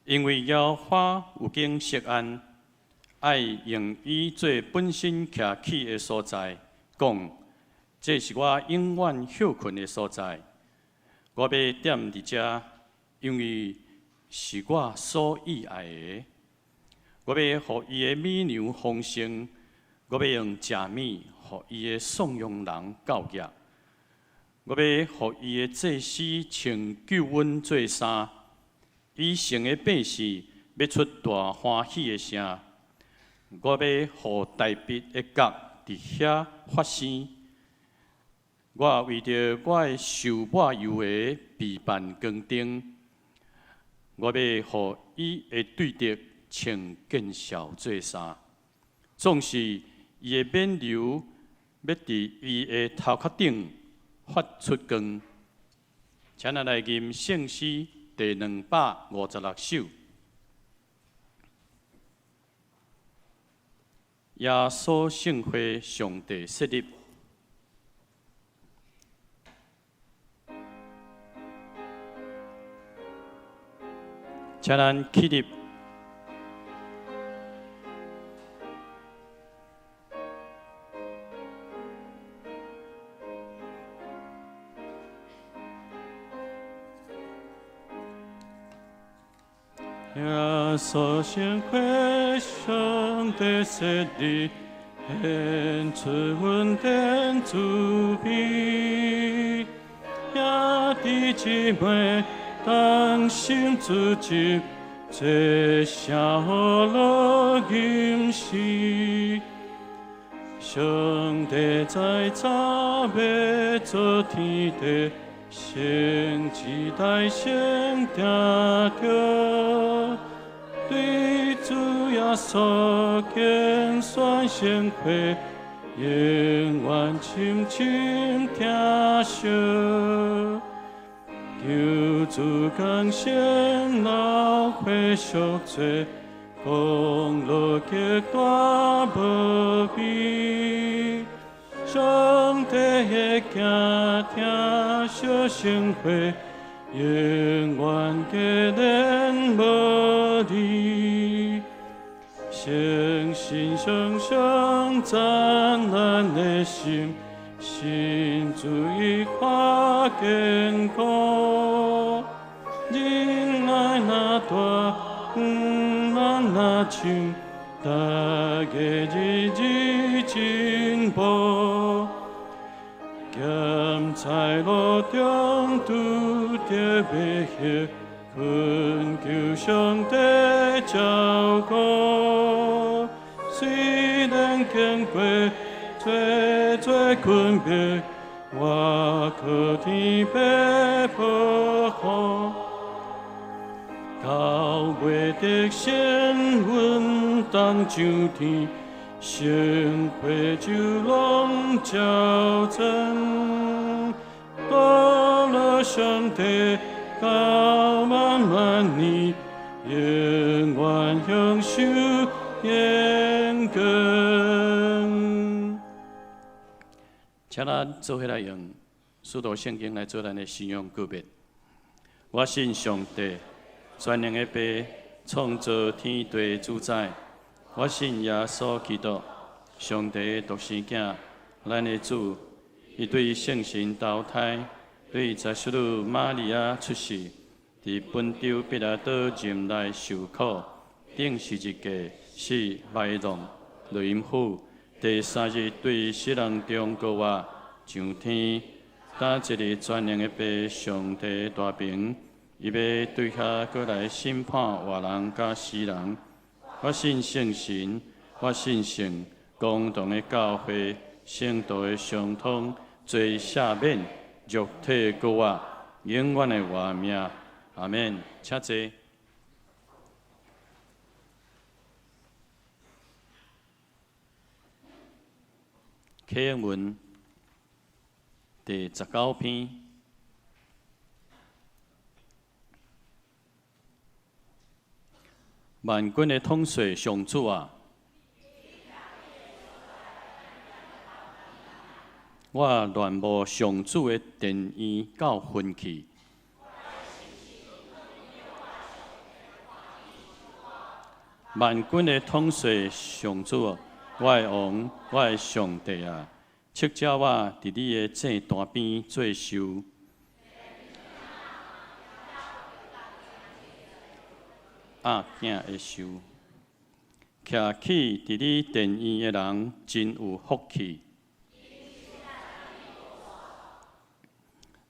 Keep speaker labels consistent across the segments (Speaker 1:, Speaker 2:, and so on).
Speaker 1: 因為耶和華有經錫安，愛用伊做本身徛起的所在，講：這是我永遠歇睏的所在。我欲踮佇遮，因為是我所喜愛的。我欲予伊的米糧豐盛，我欲用食物予伊的送養人夠額。我欲予伊的祭司穿救恩做衫，以城的百姓欲出大歡喜的聲。我欲予大衛的角佇遐發生。我為著我的受抹油的備辦光燈，我欲予伊的對敵穿見笑做衫，總是伊的冕旒欲佇伊的頭殼頂發出光。請咱來吟聖詩第256首。耶穌聖會上帝設立。請咱起立。耶穌聖會上帝設立，顯出恩典慈悲，兄弟姊妹同心聚集，齊聲和樂吟詩。上帝在早欲造天地，先知大聲聽著，對主耶穌揀選聖會，永遠深深疼惜。求主降生流血贖罪，功勞極大無比。上帝的囝疼惜聖會，永遠結連無離。誠心雙雙讚咱的心，信主伊看堅固。仁愛若大，遠咱若深，大家日日進步。鹹菜路中拄著迷惑，懇求上帝照顧。雖然經過濟濟困難，我靠天父保護。到尾得勝，阮當上天，聖會就攏照真。多樂上帝到萬萬年，永遠享受永根。請咱做伙來用使徒聖經來做咱的信仰告別。我信上帝，全能的父，創造天地主宰。我信耶穌基督，上帝的獨生囝，咱的主。伊對聖神投胎，對十淑女瑪利亞出世，佇本丟彼拉多任內受苦，釘十字架，死埋葬，落陰府，第三日對死人中復活，上天，擔坐佇全能的父上帝大爿，伊欲對遐閣來審判活人佮死人。我信聖神，我信聖公同的教會，聖徒的相通，罪赦免，肉體復活，永遠的活命。阿們。請坐。啟應文第19篇。萬軍的統帥上主啊！我戀慕上主的殿院到昏去。萬軍的統帥上主，我的王，我的上帝啊！斥召我佇你的祭壇邊做壽。鴨囝的壽，徛起佇你殿院的人真有福氣。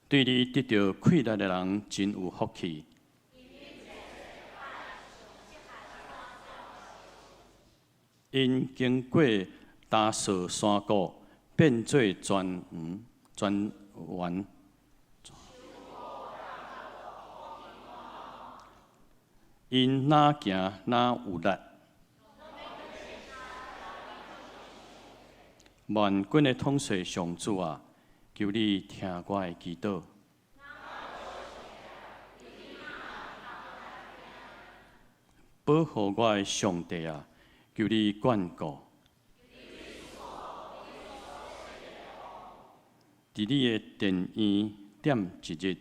Speaker 1: 對你得著氣力的人真有福氣。𪜶經過大掃山谷，變做泉源，泉源。𪜶若行若有力。萬軍的統帥上主啊，求你聽我的祈禱。保護我的上帝啊，求你眷顧。佇你的殿院踮一日，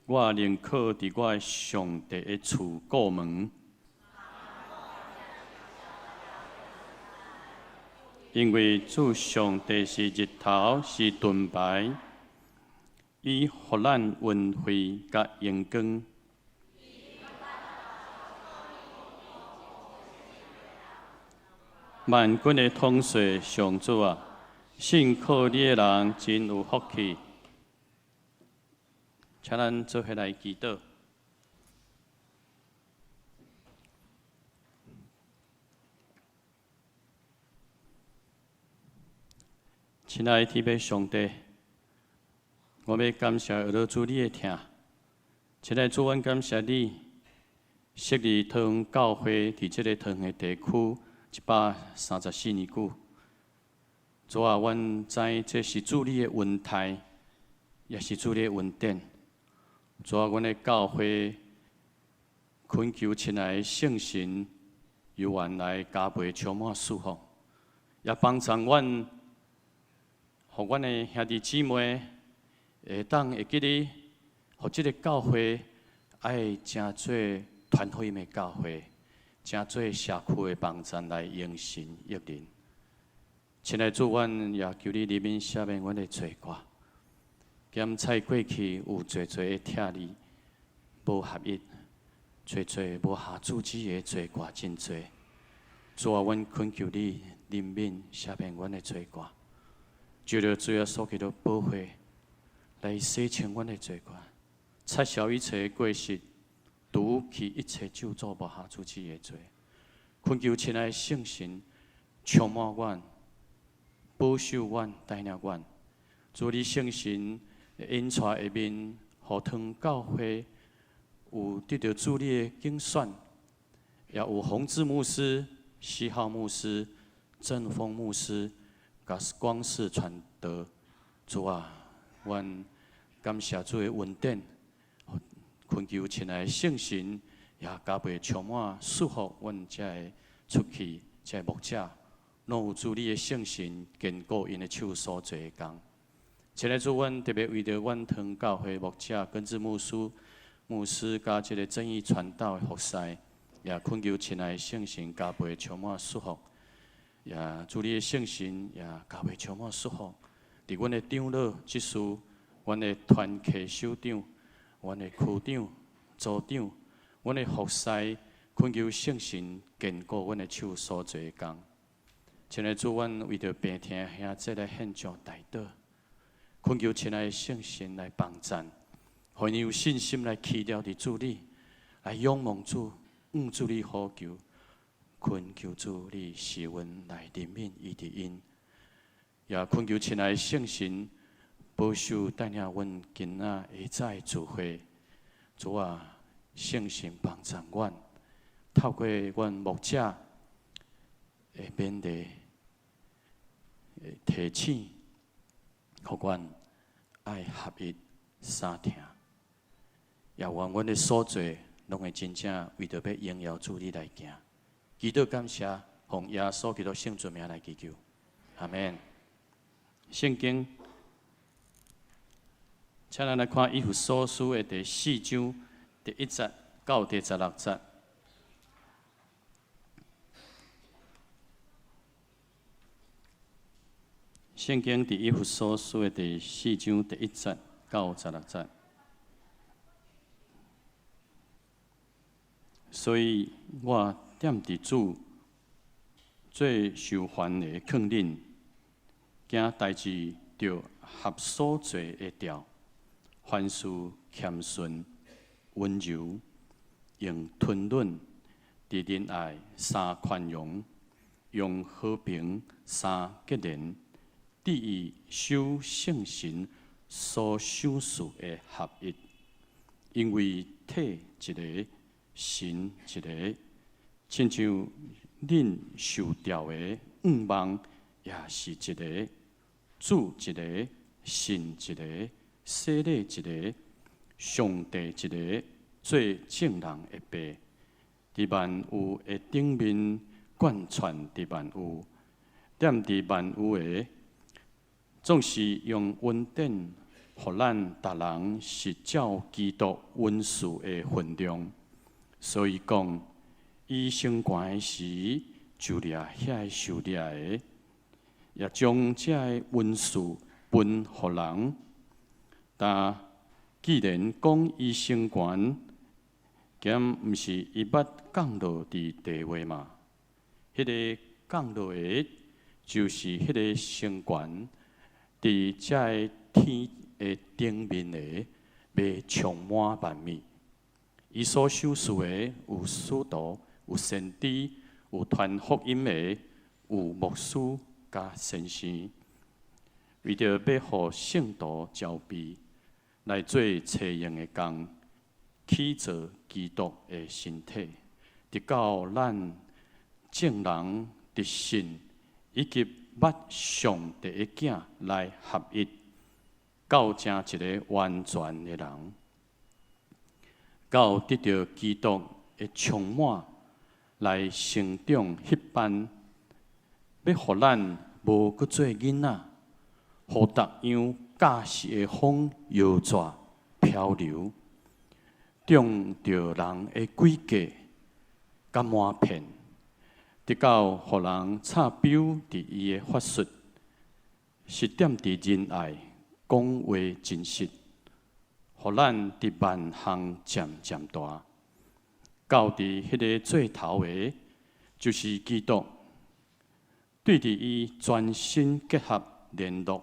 Speaker 1: 我寧可佇我的上帝的厝顧門，因為主上帝是日頭，是盾牌，伊予咱恩惠佮榮光。萬軍的統帥上主啊，信靠你的人真有福氣。請咱做伙來祈禱。親愛的天父上帝，我欲感謝阿主你的疼。親愛的主，阮感謝你，設立桃園教會佇這个桃園的地區134年久。主啊，阮知這是主你的恩待，也是主你的恩典。主啊，阮的教會懇求親愛的聖神，猶原來加倍充滿祝福，也幫助阮，予阮的兄弟姊妹會當會記得，予這个教會愛成做傳福音的教會，成做社區的幫贊來榮神益人。親愛的主，阮也求你憐憫赦免阮的罪過，檢採過去有濟濟的拆離、無合一，濟濟無合主旨的罪過真濟。主啊，阮懇求你憐憫赦免阮的罪過，藉著主耶穌基督寶血來洗清阮的罪過，擦消一切過失，除去一切咒詛無合主旨的罪。懇求親愛的聖神充滿阮，保守阮，帶領阮。主你聖神引帶下面，予桃園教會有得著主你的揀選，也有洪志牧師、西浩牧師、鄭峰牧師、佮光世傳道。主啊，阮感謝主的恩典，懇求親愛的聖神也加倍充滿祝福阮這个出去這个牧者，攏有主你的聖神堅固𪜶的手所做的工。親愛的主，阮特別為著阮桃園教會牧者根治牧師、牧師佮這个正義傳道的服侍，也懇求親愛的聖神加倍充滿祝福，也主你的聖神也加倍充滿祝福。佇阮的長老執事、阮的團契首長、阮的區長、組長、阮的服侍，懇求聖神堅固阮的手所做的工。親愛的主，阮為著病疼兄姊來獻上代禱，懇求親愛的聖神來幫贊，予𪜶有信心來期待佇主你，來仰望主，向主你呼求，懇求主你施恩來憐憫醫治𪜶，也懇求親愛的聖神保守帶領阮今仔下早的聚會。主啊，聖神幫贊阮，透過阮牧者的勉勵、提醒，予阮愛合一相疼，也願阮的所做，攏會真正為著欲榮耀主你來行。祈禱感謝，奉耶穌基督聖尊名來祈求，阿們。聖經，請咱來看以弗所書的第四章第一節。到第十六節。聖經佇以弗所書的第四章第一節到十六節。所以我踮佇主做受煩的勸恁，驚代誌著合所做會掉。凡事謙遜、溫柔，用吞忍，佇仁愛三寬容，用和平三結連，致意守聖神所賞賜的合一。因為體一个，神一个，親像恁受召的向望也是一个，主一个，信一个，洗禮一个，上帝一个，做眾人的爸，佇萬有的頂面貫穿佇萬有，踮佇萬有的，總是用恩典，予咱逐人是照基督恩賜的分量。所以講，伊升懸的時，就掠遐个受掠的，也將這个恩賜分予人。但既然講伊升懸，敢毋是伊捌降落佇地位嘛？彼个降落的，就是彼个升懸，佇這个天的頂面的，欲充滿萬物。伊所賞賜的有使徒、有先知、有傳福音的、有牧師佮先生，為著欲予聖徒棹備，來做齊用的工，起造基督的身體，直到咱眾人佇信以及捌上帝的囝來合一，到成一个完全的人，到得著基督的充滿來成長彼般，欲予咱無閣做囡仔，予逐樣教示的風搖逝漂流，中著人的詭計佮瞞騙，直到予人插標佇伊的法術，是踮佇仁愛講話真實，予咱佇萬項漸漸大，到佇彼个做頭的，就是基督，對佇伊全身結合聯絡，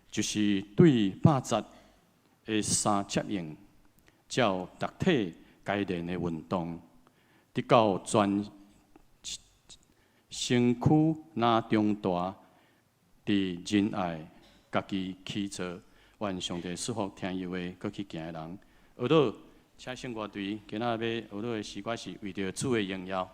Speaker 1: 就是對肉節的三接應，照逐體該連的運動，直到全身軀若長大，佇仁愛家己起造，願上帝賜福聽伊話，閣去行的人。學樂，請聖歌隊今仔日欲學樂的詩歌是為著主的榮耀。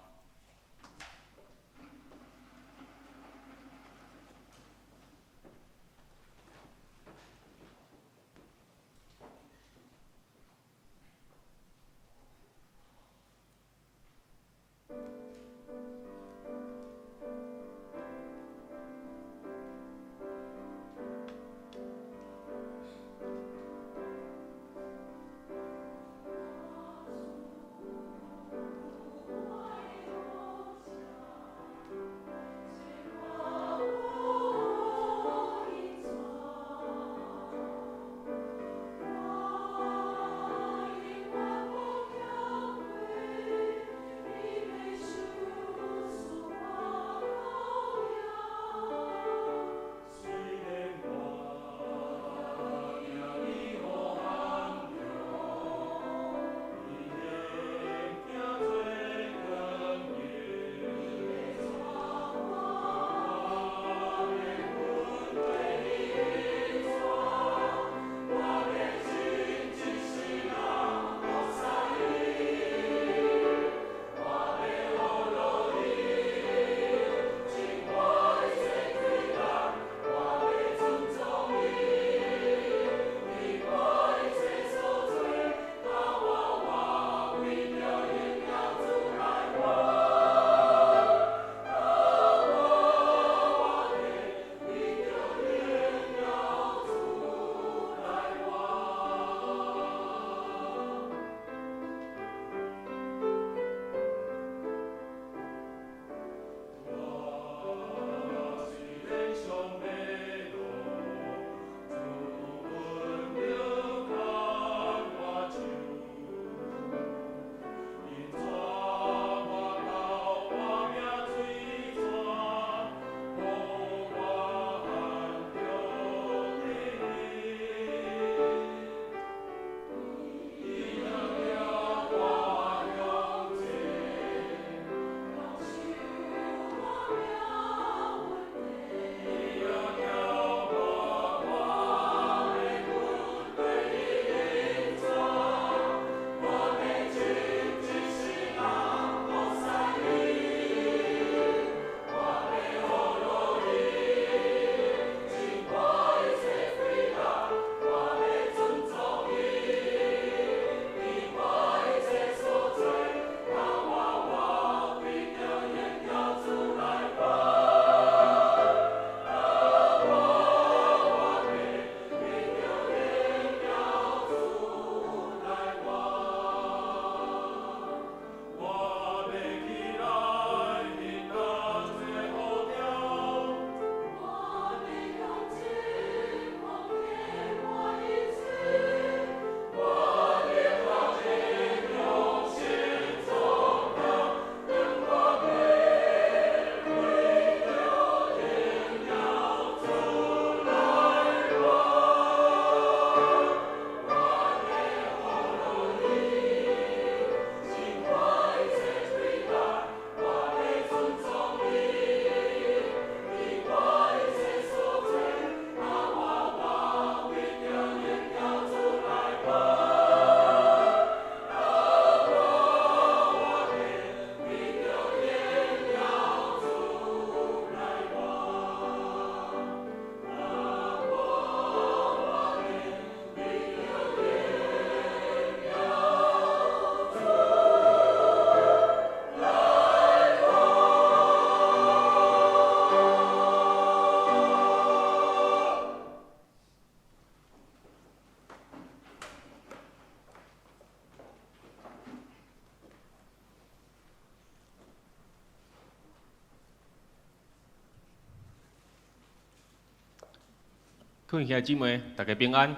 Speaker 2: 各位兄弟姊妹，大家平安。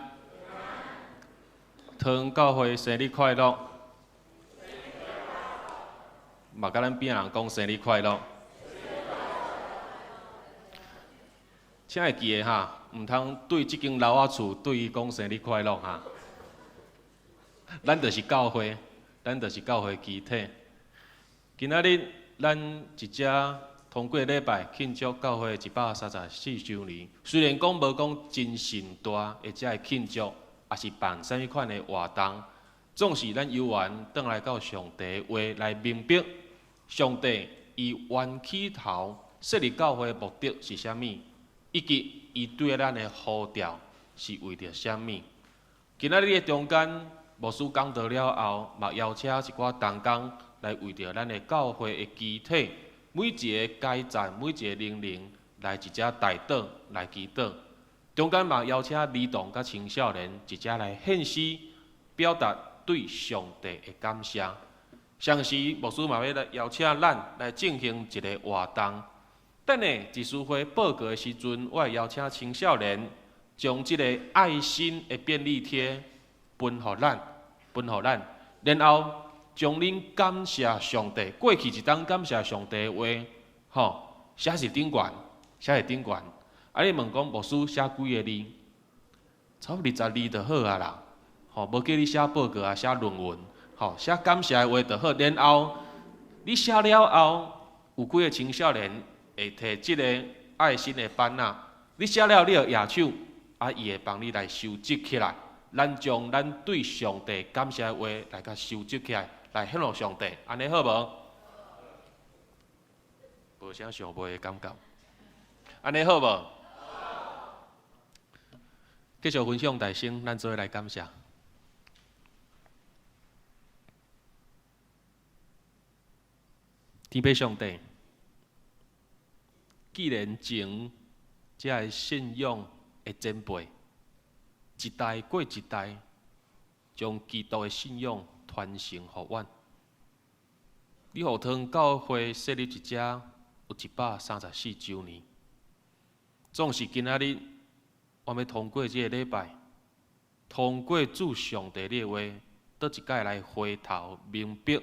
Speaker 2: 桃園教會生日快樂！嘛，佮咱邊仔人講生日快樂。請會記得哈，毋通對這間老仔厝對伊講生日快樂哈。咱就是教會，咱就是教會肢體。今仔日咱一遮通過禮拜慶祝教會134週年，雖然講無講真盛大，會遮會慶祝，抑是辦啥物款的活動，總是咱猶原轉來到上帝的話來明白，上帝伊原起頭設立教會的目的是啥物，以及伊對咱的呼召是為著啥物。今仔日的中間，牧師講道了後，嘛邀請一寡同工來為著咱的教會的肢體，每一个階層、每一个年齡來一遮代禱來祈禱。中間嘛邀請兒童佮青少年一遮來獻詩，表達對上帝的感謝。同時，牧師嘛欲來邀請咱來進行一个活動。等下執事會報告的時陣，我會邀請青少年將這个愛心的便利貼分予咱，分予咱，然後將恁感謝上帝，過去一冬感謝上帝的話，吼，寫佇頂懸，寫佇頂懸。啊，你問講牧師寫幾个字？差不多20字就好啊啦，吼，無叫你寫報告啊，寫論文，吼，寫感謝的話就好。然後你寫了後，有幾个青少年會提這个愛心的板仔，你寫了你就舉手，啊，伊會幫你來收集起來。咱將咱對上帝感謝的話來共收集起來，來獻予上帝，按呢好無？無啥想袂的感覺，按呢好無？繼續分享大聲，咱做伙來感謝。天父上帝，既然前這个信仰的前輩，一代過一代，將基督的信仰傳承予阮。你予桃園教會設立一遮有134週年，總是今仔日，我欲通過這个禮拜，通過主上帝你的話，閣一擺來回頭明白，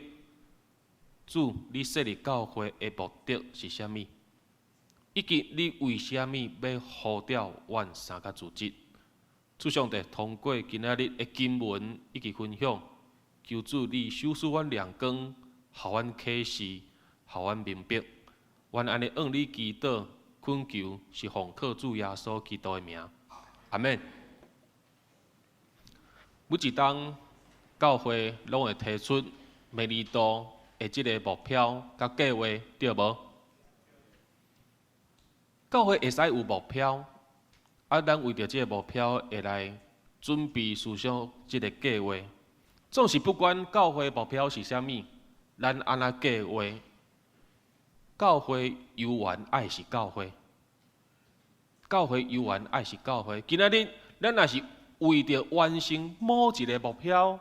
Speaker 2: 主你設立教會的目的是啥物，以及你為啥物欲呼召阮三个組織。主上帝通過今仔日的經文以及分享，求主你賞賜阮亮光，予阮啟示，予阮明白。阮按呢向你祈禱，懇求是奉靠主耶穌基督的名，阿們。每一冬教會攏會提出明年度的這个目標佮計畫，對無？教會會使有目標。啊，咱為著這个目標會來準備思想這个計畫。總是不管教會目標是啥物，咱按怎計畫，教會猶原愛是教會，教會猶原愛是教會。今仔日咱若是為著完成某一个目標，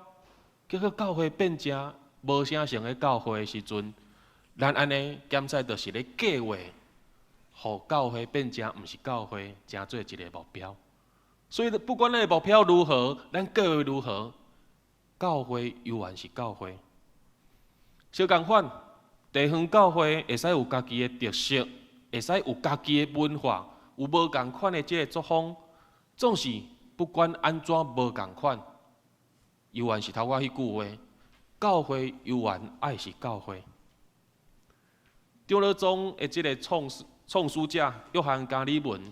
Speaker 2: 結果教會變成無啥像的教會的時陣，咱按呢檢視就是咧計畫。予教會變成毋是教會，成做一个目標。所以不管咱的目標如何，咱計畫如何，教會猶原是教會。相仝款，地方教會會使有家己的特色，會使有家己的文化，有無仝款的這个作風。總是不管按怎無仝款，猶原是頭拄仔彼句話，教會猶原愛是教會。長老宗的這个創始。創始者約翰加爾文，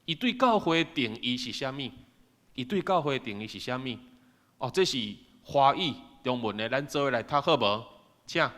Speaker 2: 伊對教會的定義是啥物？伊對教會的定義是啥物？哦，這是華語中文的，咱做伙來讀好無？請。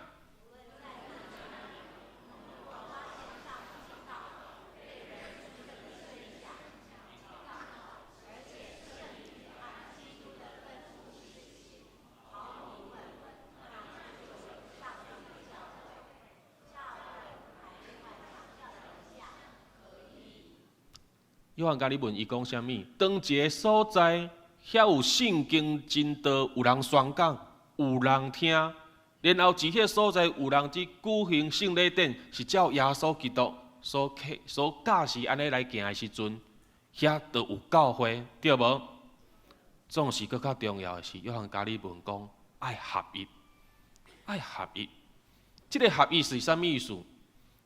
Speaker 2: 約翰加爾文伊講啥物？當一个所在遐有聖經真道，有人宣講，有人聽，然後佇彼个所在有人佇舉行聖禮典，是照耶穌基督所所教示按呢來行的時陣，遐就有教會，對無？總是閣較重要的是，約翰加爾文講愛合一，愛合一。這個合一是啥物意思？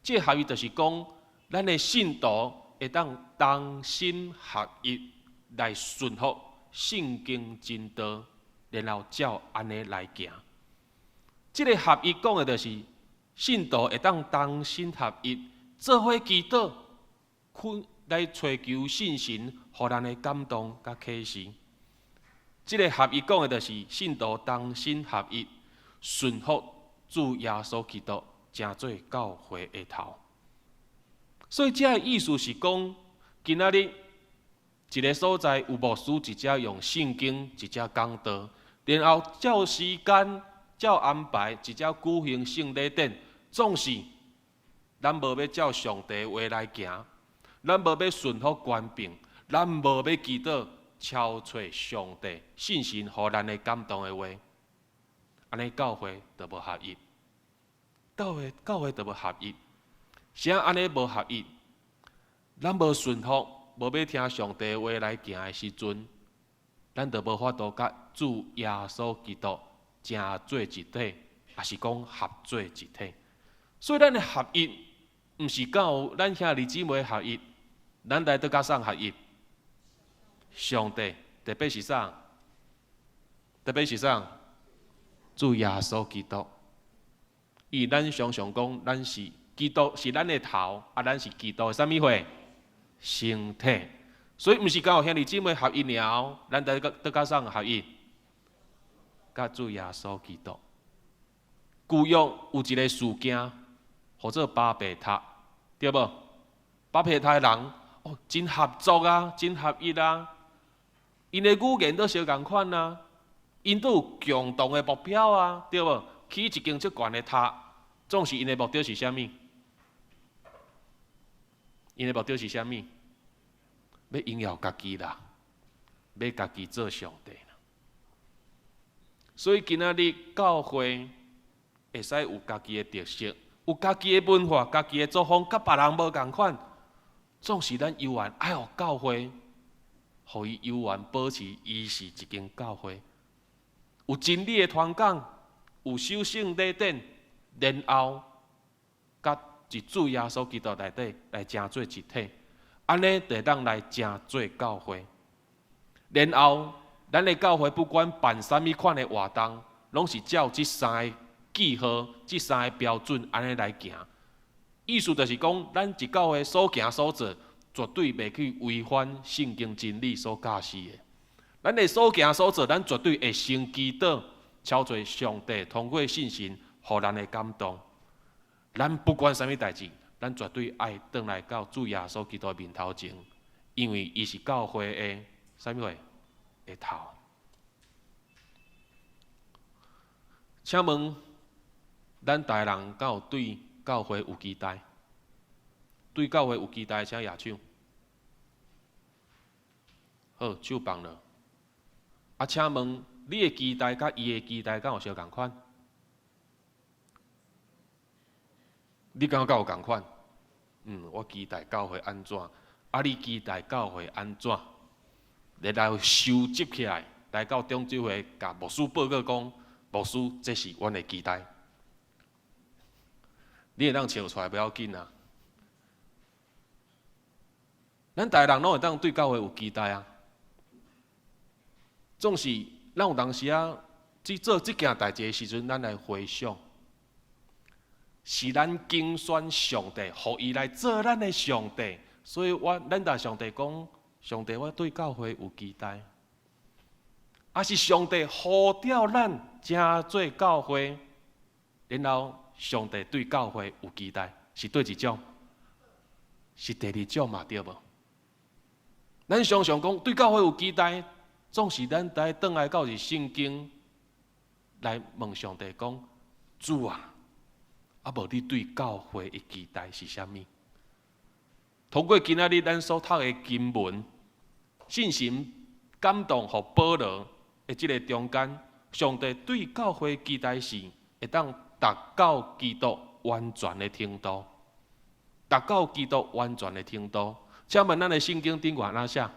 Speaker 2: 這個合一就是講，咱的信徒會當同心合一來順服聖經真道，然後照按呢來行。這個合一講的就是信徒會當同心合一，做伙祈禱，來揣求聖神，予咱的感動佮啟示。這個合一講的就是信徒同心合一，順服主耶穌基督，成做教會的頭。所以這个意思是講，今仔日一个所在有牧師一隻用聖經，一隻講道，然後照時間、照安排，一隻舉行聖禮典，總是咱無欲照上帝話來行，咱無欲順服權柄，咱無欲祈禱。敲揣上帝聖神予咱的感動的話，按呢教會就無合一，教會就無合一，啥按呢無合一？咱無順服，無欲聽上帝話來行的時陣，咱就無法度佮主耶穌基督成做一體，抑是講合做一體。所以咱的合一，毋是佮咱兄弟姊妹合一，咱來佗佮誰合一？上帝，特別是啥？特別是啥？主耶穌基督。伊咱常常講，咱是基督是咱的頭，啊，咱是基督的啥物貨？身體。所以毋是佮兄弟姊妹合一爾，咱得佗佮誰合一？佮主耶穌基督。舊約有一个事件，號做巴別塔，對無？巴別塔的人哦，真合作啊，真合一啊。𪜶的語言都相仝款啊，𪜶都有共同的目標啊，對無？起一間足懸的塔，總是𪜶的目的是啥物？𪜶的目的是啥物？欲榮耀家己啦，欲家己做上帝啦。所以今仔日教會會使有家己的特色，有家己的文化、家己的作風，佮別人無仝款，總是咱猶原愛予教會，予伊猶原保持伊是一間教會，有真理的傳講，有守聖禮典，然後佮佇主耶穌基督內底來成做一體，按呢就會當來成做教會。然後，咱的教會不管辦啥物款的活動，攏是照這三个記號、這三个標準按呢來行。意思就是講，咱一教會所行所做，絕對袂去違反聖經真理所教示的。咱的所行所做，咱絕對會先祈禱，敲揣上帝通過聖神，予咱的感動。咱不管啥物代誌，咱絕對愛轉來到主耶穌基督的面頭前，因為伊是教會的啥物貨的頭。請問，咱逐个人敢有對教會有期待？對教會有期待，請舉手。好，手放落。啊，請問你的期待佮伊的期待敢有相仝款？你感覺敢有仝款？嗯，我期待教會按怎？啊，你期待教會按怎？然後收集起來，來到長執會，共牧師報告講，牧師，這是阮的期待。你會當笑出來無要緊啊！咱逐个人攏會當對教會有期待啊。總是咱有當時啊，去做這件代誌的時陣，咱來回想，是咱揀選上帝，予伊來做咱的上帝，所以我咱共上帝講，上帝，我對教會有期待。抑是上帝呼召咱成做教會，然後上帝對教會有期待，是佗一種？是第二種嘛，對無？咱常常講對教會有期待，總是咱得轉來到佇聖經來問上帝講：主啊，啊無你對教會的期待是啥物？通過今仔日咱所讀的經文，聖神感動予保羅的這个中間，上帝對教會期待是會當達到基督完全的程度，達到基督完全的程度。請問咱的聖經頂懸按怎寫？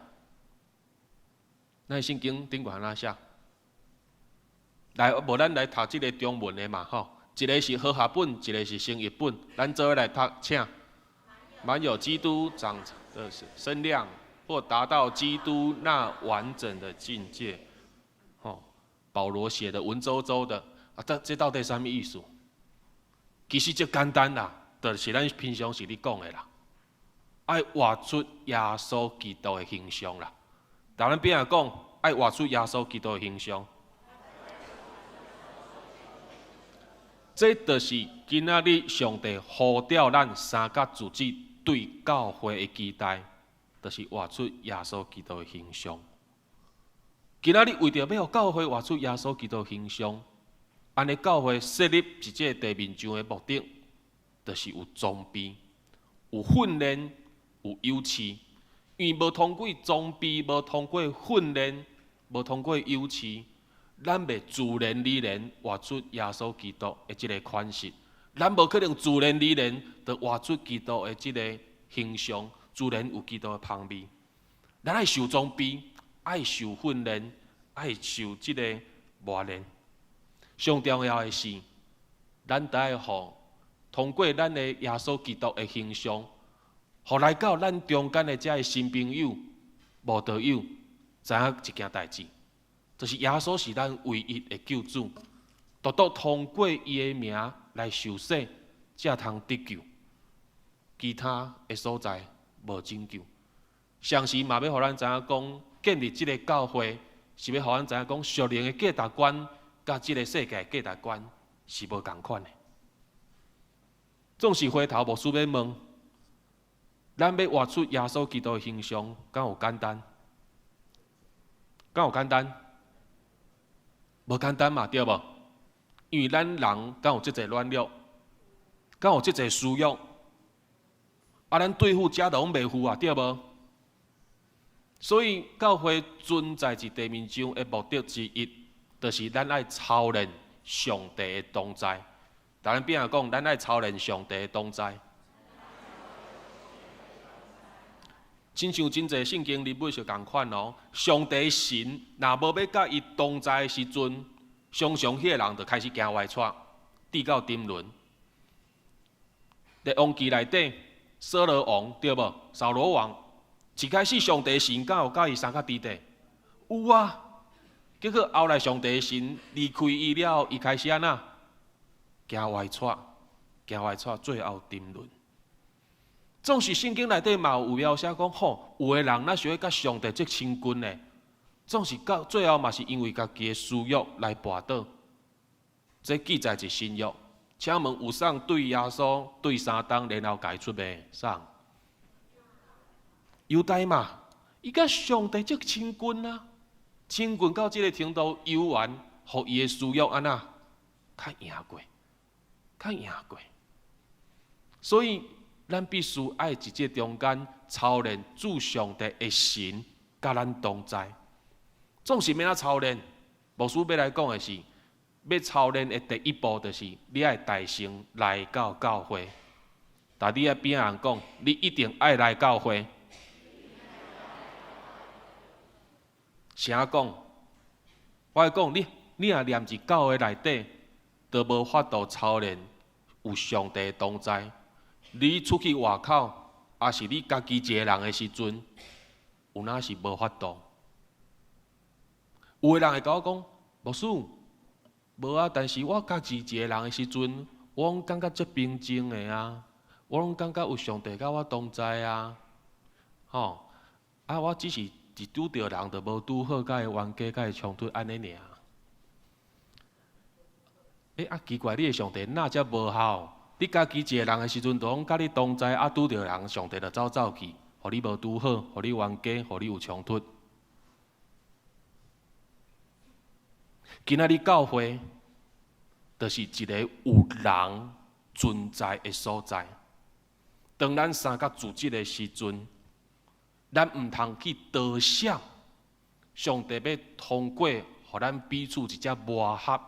Speaker 2: 咱的聖經頂懸按怎寫？來，無咱來讀這个中文的嘛吼，一个是和合本，一个是新譯本，咱做伙來讀，請。滿有基督長成的身量，或達到基督那完整的境界。吼，保羅寫的文縐縐的，啊，這到底啥物意思？其實足簡單啦，就是咱平常時咧講的啦，愛活出耶穌基督的形象啦。佇咱邊仔講，愛活出耶穌基督的形象。這就是今仔日上帝呼召咱三甲組織對教會的期待，就是活出耶穌基督的形象。今仔日為著欲予教會活出耶穌基督的形象，按呢教會設立佇這个地面上的目的，就是有裝備、有訓練、有誘示。因為無通過裝備、無通過訓練、無通過誘示，咱袂自然而然活出耶穌基督的這个款式。咱無可能自然而然就活出基督的這个形象，自然有基督的芳味。咱愛受裝備，愛受訓練，愛受這个磨練。上重要的是，咱得愛予通過咱的耶穌基督的形象，予來到咱中間的這个新朋友、慕道友，知影一件代誌，就是耶穌是咱唯一的救主，獨獨通過伊的名來受洗，才通得救。其他的所在無拯救。同時嘛，欲予咱知影講，建立這个教會是欲予咱知影講，屬靈的價值觀佮這个世界價值觀是無仝款的。總是回頭牧師欲問，咱欲活出耶穌基督的形象，敢有簡單？敢有簡單？無簡單嘛，對無？因為咱人敢有這濟軟弱，敢有這濟私欲，啊，咱對付這都攏袂赴啊，對無？所以教會存在佇地面上的目的之一，就是咱愛操練上帝的同在。佇咱邊仔講，咱愛操練上帝的同在。親像真濟聖經人物是仝款哦，上帝神若無欲佮伊同在的時陣，常常彼个人就開始行歪趖，跌到沉淪。列王記內底，掃羅王對無？掃羅王一開始上帝神敢有佮伊相佮佇底？有啊。結果後來上帝神離開伊了後，伊開始按怎？行歪趖，行歪趖，最後沉淪。總是聖經內底嘛有描寫講，吼，有的人若想欲佮上帝足親近的，總是到最後嘛是因為家己的私欲來跋倒。這記載佇新約，請問有送對耶穌對三冬，然後共伊出賣？送？猶大嘛，伊佮上帝足親近啊，親近到這个程度，猶原予伊的私欲按怎較贏過，較贏過。所以咱必須愛佇這中間操練主上帝的神佮咱同在。總是欲按怎操練？牧師欲來講的是，欲操練的第一步就是你愛帶先來到教會。佇你仔邊仔人講，你一定愛來教會。是按怎講？我愛講你，你若念佇教會內底，都無法度操練有上帝同在。你出去外口，抑是你家己一个人的時陣，有哪是無法度？有的人會共我講，牧師，無啊，但是我家己一个人的時陣，我攏感覺足平靜的啊，我攏感覺有上帝佮我同在啊，吼，啊，我只是一拄著人就無拄好，佮伊冤家，佮伊衝突按呢爾。欸，啊，奇怪，你的上帝哪遮無效？你家己一个人的時陣，就攏佮你同在，啊，拄著人，上帝就走走去，予你無拄好，予你冤家，予你有衝突。今仔日教會，就是一个有人存在的所在。當咱三甲組織的時陣，咱毋通去多想，上帝欲通過，予咱彼此一隻磨合、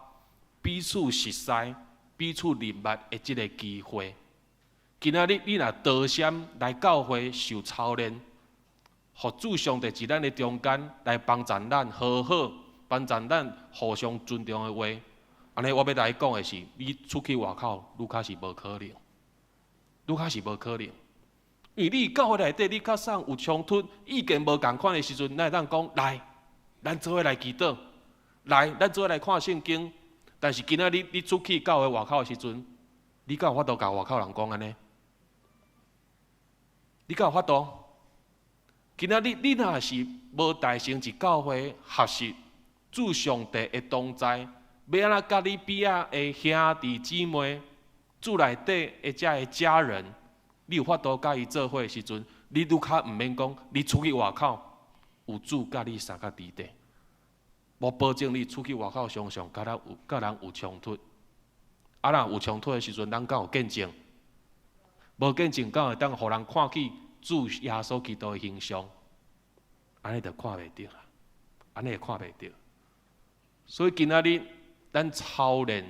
Speaker 2: 彼此熟似、彼此認捌的這个機會。今仔日你若多閃來教會受操練，予主上帝佇咱的中間來幫贊咱和好，幫贊咱互相尊重的話，按呢我欲來講的是，你出去外口，愈較是無可能，愈較是無可能。因為你教會內底，你較送有衝突、意見無仝款的時陣，咱會當講來，咱做伙來祈禱，來，咱做伙來看聖經。但是今仔日你出去教會外口的時陣，你敢有法度共外口人講按呢？你敢有法度？今仔日你若是無代成佇教會學習主上帝的同在，欲按怎佮你邊仔的兄弟姊妹、主內底的遮个家人，你有法度佮伊做伙的時陣，你愈較毋免講，你出去外口有主佮你相佮佇底。我保證你出去外口常常佮人有衝突，啊，若有衝突的時陣，咱敢有見證？無見證，敢會當予人看見主耶穌基督的形象？按呢就看袂著啊！按呢會看袂著。所以今仔日咱操練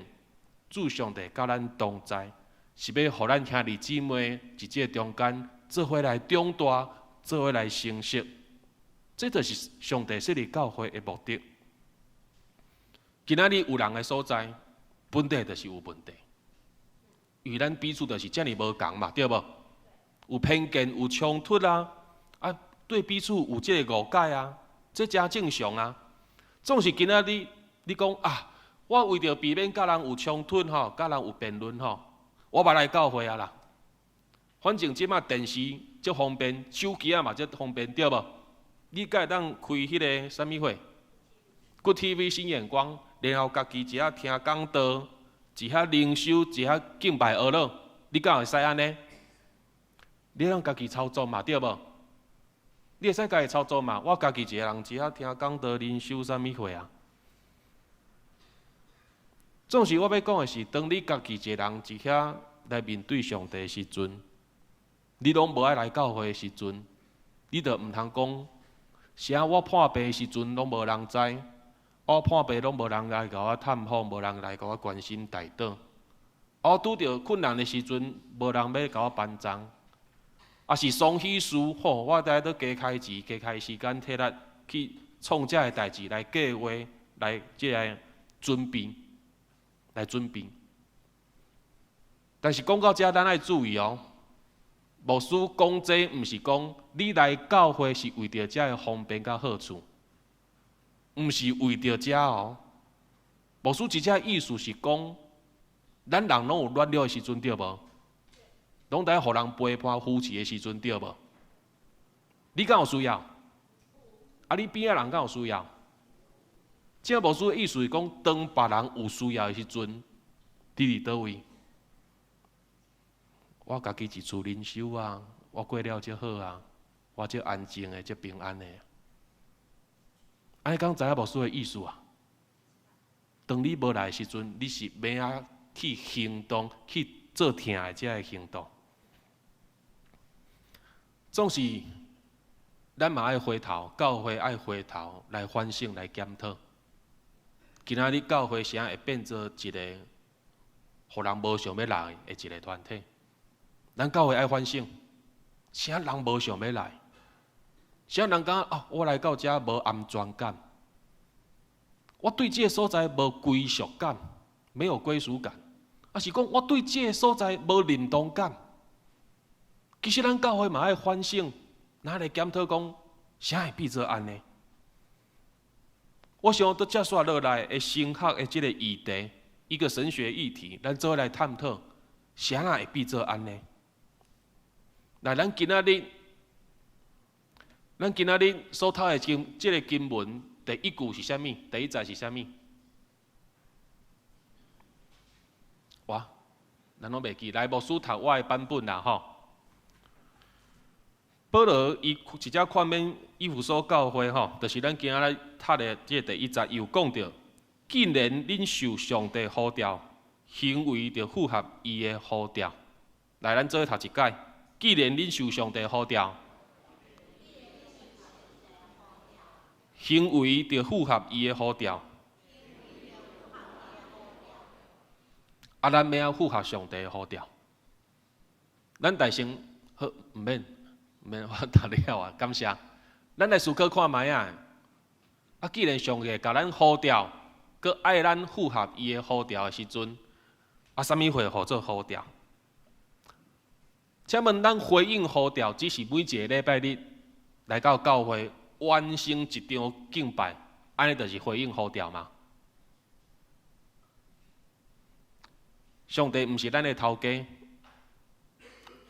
Speaker 2: 主上帝佮咱同在，是欲予咱兄弟姊妹佇這个中間做伙來長大，做伙來成熟。這就是上帝設立教會的目的。今仔日有人的所在，本底就是有問題，因為咱彼此就是遮爾無仝嘛，對無？有偏見，有衝突啊，啊，對彼此有這个誤解啊，這誠正常啊。總是今仔日你講啊，我為著避免佮人有衝突吼，佮人有辯論吼，我無來教會啊啦。反正這馬電視足方便，手機仔嘛足方便，對無？你閣會當開彼个啥物貨？Good TV 新眼光，然後家己一下聽講道，一下靈修，一下敬拜阿樂，你敢會使按呢？你通家己操作嘛，對無？你會使家己操作嘛？我家己一个人一下聽講道、靈修啥物貨啊？總是我欲講的是，當你家己一个人佇遐來面對上帝的時陣，你攏無愛來教會的時陣，你就毋通講，啥我破病的時陣攏無人知，我破病攏無人來共我探訪，無人來共我關心代禱。我拄著困難的時陣，無人欲共我幫贊。抑是喪喜事，吼，我得閣加開錢、加開時間，體力去創這个代誌來計劃，來這个準備，來準備。但是講到這，咱愛注意哦。牧師講這，毋是講你來教會是為著這个方便佮好處，毋是為著這哦。牧師佇這意思是講，咱人攏有軟弱的時陣，對無？攏愛予人陪伴扶持的時陣，對無？你敢有需要？啊，你邊仔人敢有需要？這牧師的意思是講，當別人有需要的時陣，你佇佗位？我家己佇厝靈修啊，我過了足好啊，我足安靜的，足平安的。按呢敢知影牧師的意思啊？當你無來的時陣，你是欲按怎去行動，去做疼的這个行動。總是咱嘛愛回頭，教會愛回頭來反省、來檢討。今仔日教會啥會變做一个予人無想欲來的一个團體？咱教會愛反省，啥人無想欲來？啥人感覺哦，我來到遮無安全感，我對這个所在無歸屬感，沒有歸屬感，抑是講我對這个所在無認同感。其實咱教會嘛愛反省，咱來檢討講，啥會變做按呢？我想佇接續落來的神學的這个議題，一個神學議題，咱做伙來探討，啥會變做按呢？來，咱今仔日所讀的經，這个經文第一句是啥物？第一節是啥物？哇，咱攏袂記。來，牧師讀我的版本啦，吼。保羅伊直接勸勉以弗所教會吼，就是咱今仔日讀的這个第一節，伊有講著，既然恁受上帝呼召，行為著符合伊的呼召。來，咱做伙讀一擺。既然恁受上帝呼召，行為著符合伊的呼召。啊，咱欲按怎符合上帝的呼召？咱大聲好，毋免，毋免，我讀了啊，感謝。咱來思考看覓啊！啊，既然上帝共咱呼召，閣愛咱符合伊的呼召的時陣，啊，啥物會號做呼召？請問咱回應呼召，只是每一个禮拜日來到教會完成一場敬拜，按呢就是回應呼召嗎？上帝毋是咱的頭家，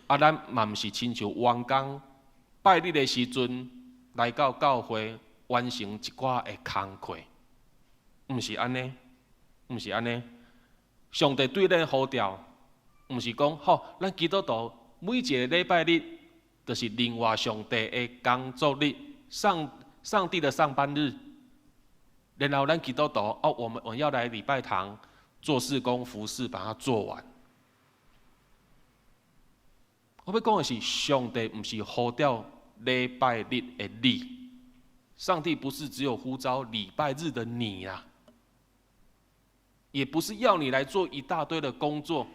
Speaker 2: 啊，咱嘛毋是親像員工拜日的時陣來到教會完成一寡的工課，毋是按呢，毋是按呢。上帝對咱呼召，毋是講好，咱基督徒每一个禮拜日就是另外上帝的工作日，上帝的上班日。然後咱基督徒哦，我們要來禮拜堂做事工服事，把它做完。我欲講的是，上帝毋是呼召禮拜日的你，上帝不是只有呼召禮拜日的你啊，也不是要你來做一大堆的工作。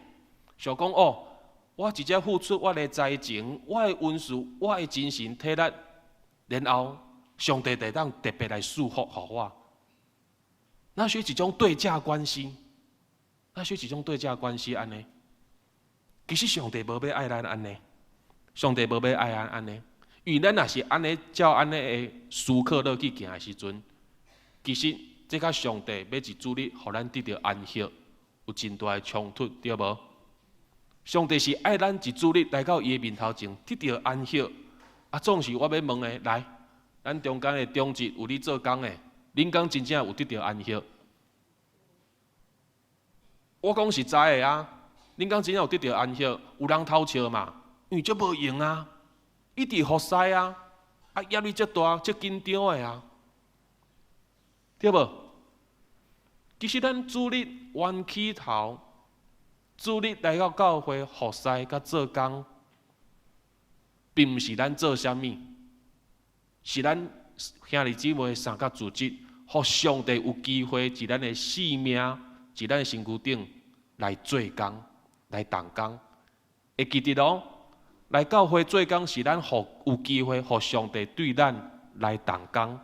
Speaker 2: 想講哦，我直接付出我的才情、我的恩賜、我的精神體力，然後上帝就當特別來賜福予我。那是一種對價關係，那是一種對價關係按呢。其實上帝無欲愛咱按呢，上帝無欲愛咱按呢。因為咱若是按呢照按呢的思考落去行的時陣，其實這佮上帝欲一主日予咱得著安息，有真大的衝突，對無？上帝是愛咱一主日來到伊的面頭前得著安息。啊，總是我欲問的，來，咱中間的長執有咧做工的，恁敢真正有得著安息？我講實在的啊，恁敢真正有得著安息？有人偷笑嘛？因為足無閒啊，一直服侍啊，啊壓力遮大，遮緊張的啊，對無？其實咱主日彎起頭，主日來到教會服侍佮做工，並毋是咱做啥物，是咱兄弟姊妹相佮組織，予上帝有機會佇咱的生命，佇咱的身軀頂來做工，來動工。會記得哦，來教會做工是咱予有機會，予上帝對咱來動工。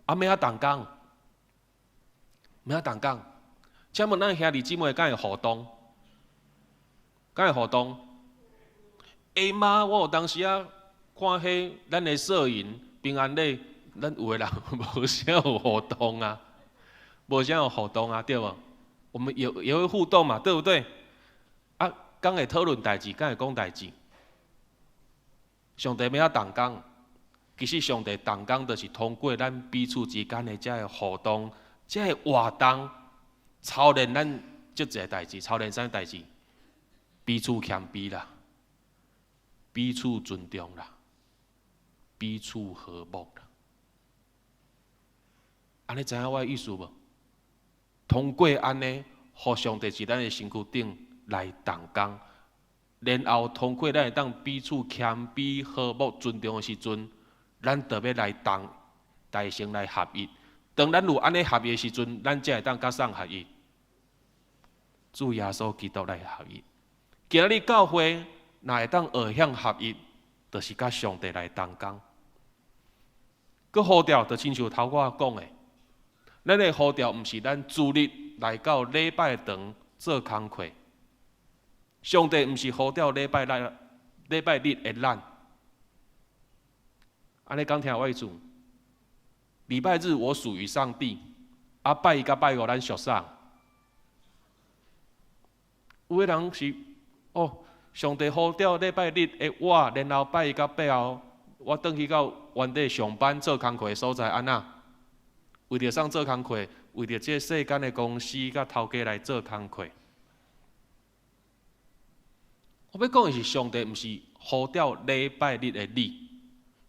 Speaker 2: 啊，欲按怎動工？欲按怎動工？請問咱兄弟姊妹敢會互動？敢會互動？會嗎？我有當時仔看彼咱的攝影平安禮，咱有的人無啥有互動啊，無啥有互動啊，對無？我們也會互動嘛，對不對？啊，敢會討論代誌，敢會講代誌？上帝欲按怎動工？其實上帝動工就是通過咱彼此之間的這个互動、這个活動，操練咱這一个代誌，操練啥代誌？彼此謙卑啦，彼此尊重啦，彼此和睦啦。按呢知影我的意思無？通過按呢，予上帝佇咱的身軀頂來動工，然後通過咱會當彼此謙卑、和睦、尊重的時陣，咱就欲來動，達成來合一。當咱有按呢合一的時陣，咱才會當佮誰合一？主耶穌基督來合一。今仔日教會若會當學曉合一，就是佮上帝來同工。閣呼召，就親像頭我講的，咱的呼召毋是咱主日來到禮拜堂做工課。上帝毋是呼召禮拜日、禮拜日的咱。按呢敢聽我意思？禮拜日我屬於上帝，啊拜一佮拜五咱屬啥？有的人是哦，上帝呼召禮拜日的我，然後拜一佮拜五，我轉去到原地上班做工課的所在，按怎？為著啥做工課？為著這世間的公司佮頭家來做工課。我欲講的是，上帝毋是呼召禮拜日的你，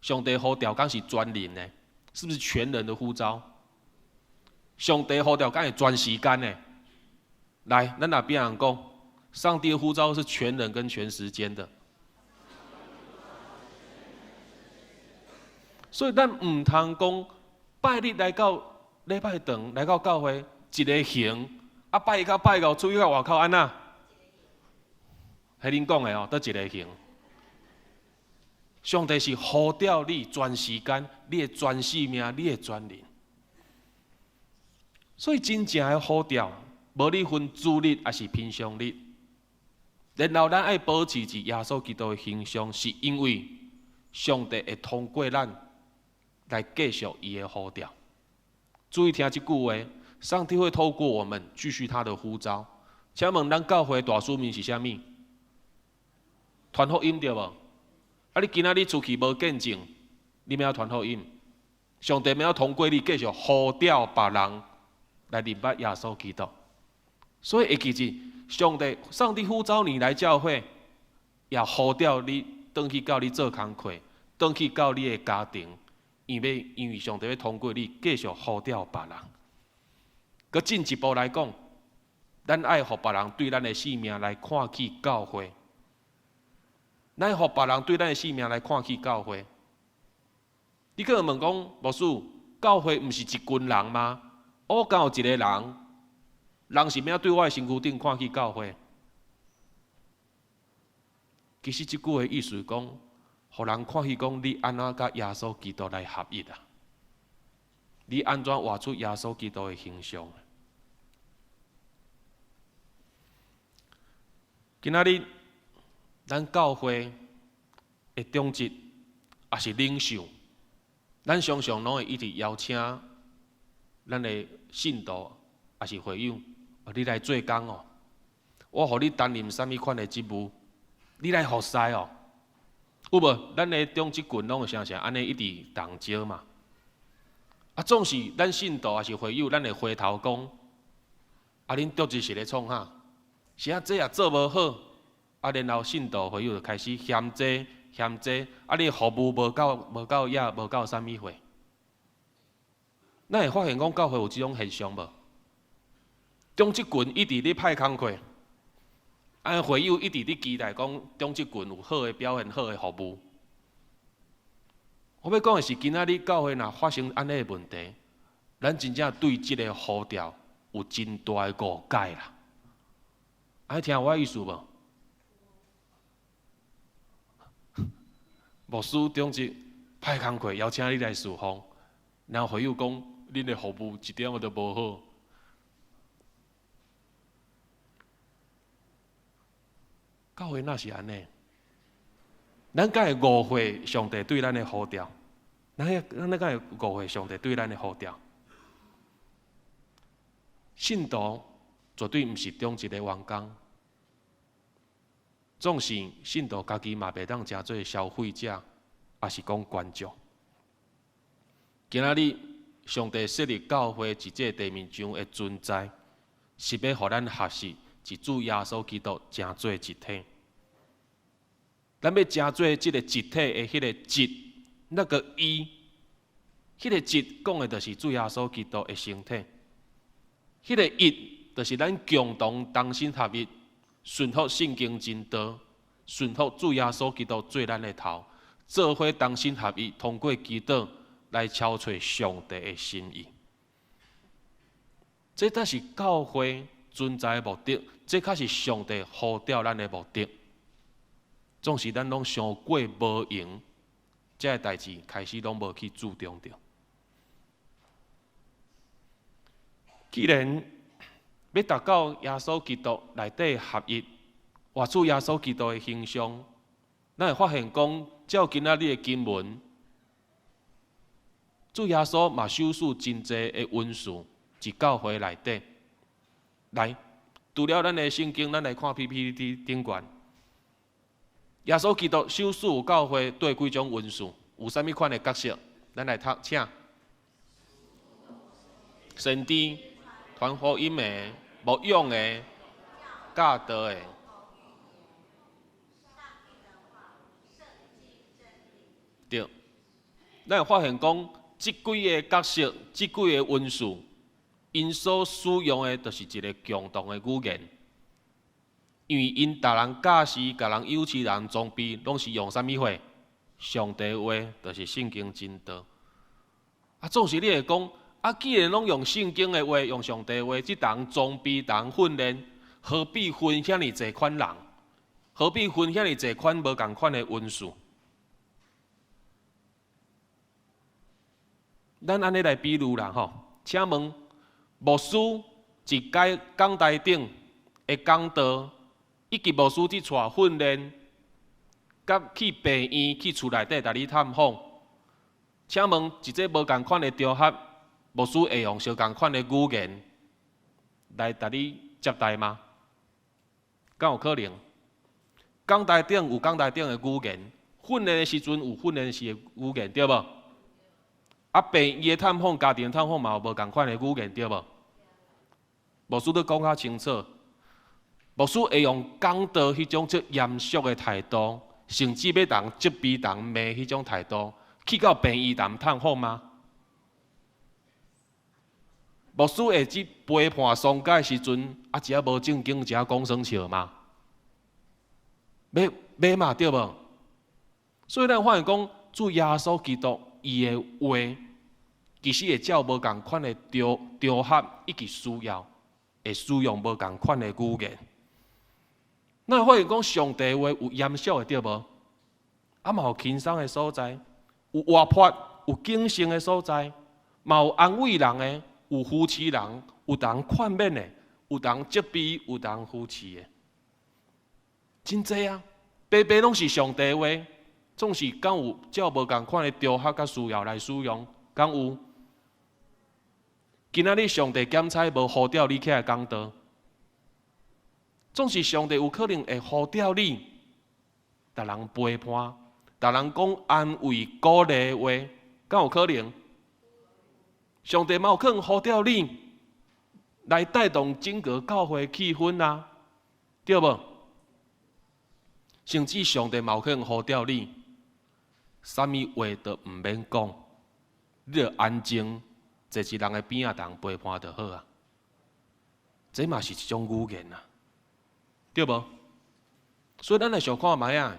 Speaker 2: 上帝呼召敢是全人的，是不是全人的呼召？上帝呼召敢是全時間的？來，咱那邊人講，上帝的呼召是全人跟全時間的。所以咱毋通講拜日來到禮拜堂，來到教會一个行，啊拜一到拜五出去到外口按怎？彼恁講的哦，佗一个行？上帝是呼召你全時間、你的全性命、你的全靈。所以真正的呼召，無咧分主日抑是平常日。然後咱愛保持著耶穌基督的形象，是因為上帝會通過咱來繼續伊的呼召。注意聽這句話，上帝會透過我們繼續他的呼召。請問咱教會大使命是啥物？傳福音對無？啊！你今仔日出去無見證，你欲按怎傳福音？上帝欲按怎通過你繼續呼召別人來認捌耶穌基督。所以會記住，上帝呼召你來教會，也呼召你轉去到你做工課，轉去到你的家庭，因為上帝欲通過你繼續呼召別人。閣進一步來講，咱愛予別人對咱的生命來看起教會。咱予別人對咱的生命來看起教會。你可能問講，牧師，教會毋是一群人嗎？我敢有一個人，人是欲按怎對我的身軀頂看起教會？其實這句話意思講，予人看起講你按怎佮耶穌基督來合一啊？你按怎活出耶穌基督的形象？今仔日咱教會的長執抑是領袖，咱常常攏會一直邀請咱的信徒抑是會友，你來做工哦，我予你擔任啥物款的職務，你來服侍哦，有無？咱的長執群攏會常常按呢一直動招嘛。啊，總是咱信徒抑是會友，咱會回頭講，啊，恁長執是咧創啥？是啊，這也做無好，啊，然後信徒會友就開始嫌這嫌這，啊，你服務無夠也無夠啥物貨？咱會發現講教會有這種現象無？長執群一直咧派工課，啊，會友一直咧期待講長執群有好的表現、好的服務。我欲講的是，今仔日教會若發生按呢的問題，咱真正對這个呼召有真大的誤解啦。愛聽我意思無？牧師長執派工課邀請你來侍奉，然後會友講恁的服務一點仔都無好。教會若是按呢？咱敢會誤會上帝對咱的呼召？咱敢會誤會上帝對咱的呼召？信徒絕對毋是長執的員工，總是信徒家己嘛袂當成做消費者，抑是講觀眾。今仔日上帝設立教會佇這地面上的存在，是欲予咱學習佇主耶穌基督成做一體。咱欲成做這个一體的彼個一，那个一，彼个一講的就是主耶穌基督的身體，彼个一就是咱共同同心合一，順服聖經真道，順服主耶穌基督做咱的頭，做伙同心合一，通過祈禱來敲揣上帝的心意。這才是教會存在的目的，這才是上帝呼召咱的目的。總是咱攏傷過無閒，這个代誌開始攏無去注重著。既然欲達到耶穌基督內底合一，活出耶穌基督的形象，咱會發現講，照今仔日的經文，主耶穌嘛賞賜真濟的恩賜佇教會內底。來，除了咱的聖經，咱來看 PPT 頂懸。耶穌基督賞賜教會對幾種恩賜，有啥物款的角色？咱來讀，請。先知、傳福音的、牧養的、教導的。對，咱會發現講，這幾个角色、這幾个恩賜，𪜶所使用的，就是一个共同的語言。因為𪜶逐人教示、共人誘示、人裝備，攏是用啥物話？上帝話，就是聖經真道。啊，總是你會講，啊，既然攏用聖經的話，用上帝話，這逐人裝備、逐人訓練，何必分遐爾濟款人？何必分遐爾濟款無仝款的恩賜？咱按呢來比喻啦吼，請問牧師佇講台頂的講道，以及牧師佇帶訓練，佮去病院去厝內底共你探訪，請問佇這無仝款的場合，牧師會用相仝款的語言來共你接待嗎？敢有可能？講台頂有講台頂的語言，訓練的時陣有訓練時的語言，對無？啊，病院的探訪、家庭探訪嘛有無仝款的語言，對無？牧師都講較清楚，牧師會用講道彼種足嚴肅的態度，甚至欲人責備人罵彼種態度，去到病院共探訪嗎？牧師會去陪伴喪家的時陣，啊，一下無正經，一下講耍笑嗎？袂嘛，對無？所以咱發現講，主耶穌基督伊的話，其實會照無仝款的場合以及需要，會使用無仝款的語言。咱發現講，上帝話有嚴肅的，對無？啊，嘛有輕鬆的所在，有活潑、有警醒的所在，嘛有安慰人的，有扶持人，有人勸勉的，有人責備，有人扶持的，真濟啊！白白攏是上帝話，總是敢有照無仝款的場合佮需要來使用，敢有？今仔日上帝檢採無呼召你起來講道，總是上帝有可能會呼召你，共人陪伴，共人講安慰鼓勵的話，敢有可能？上帝嘛有可能呼召你來帶動整個教會氣氛啊，對無？甚至上帝嘛有可能呼召你，啥物話都毋免講，你就安靜坐佇人的邊仔，共人陪伴就好啊。這嘛是一種語言啊，對無？所以咱來想看覓仔，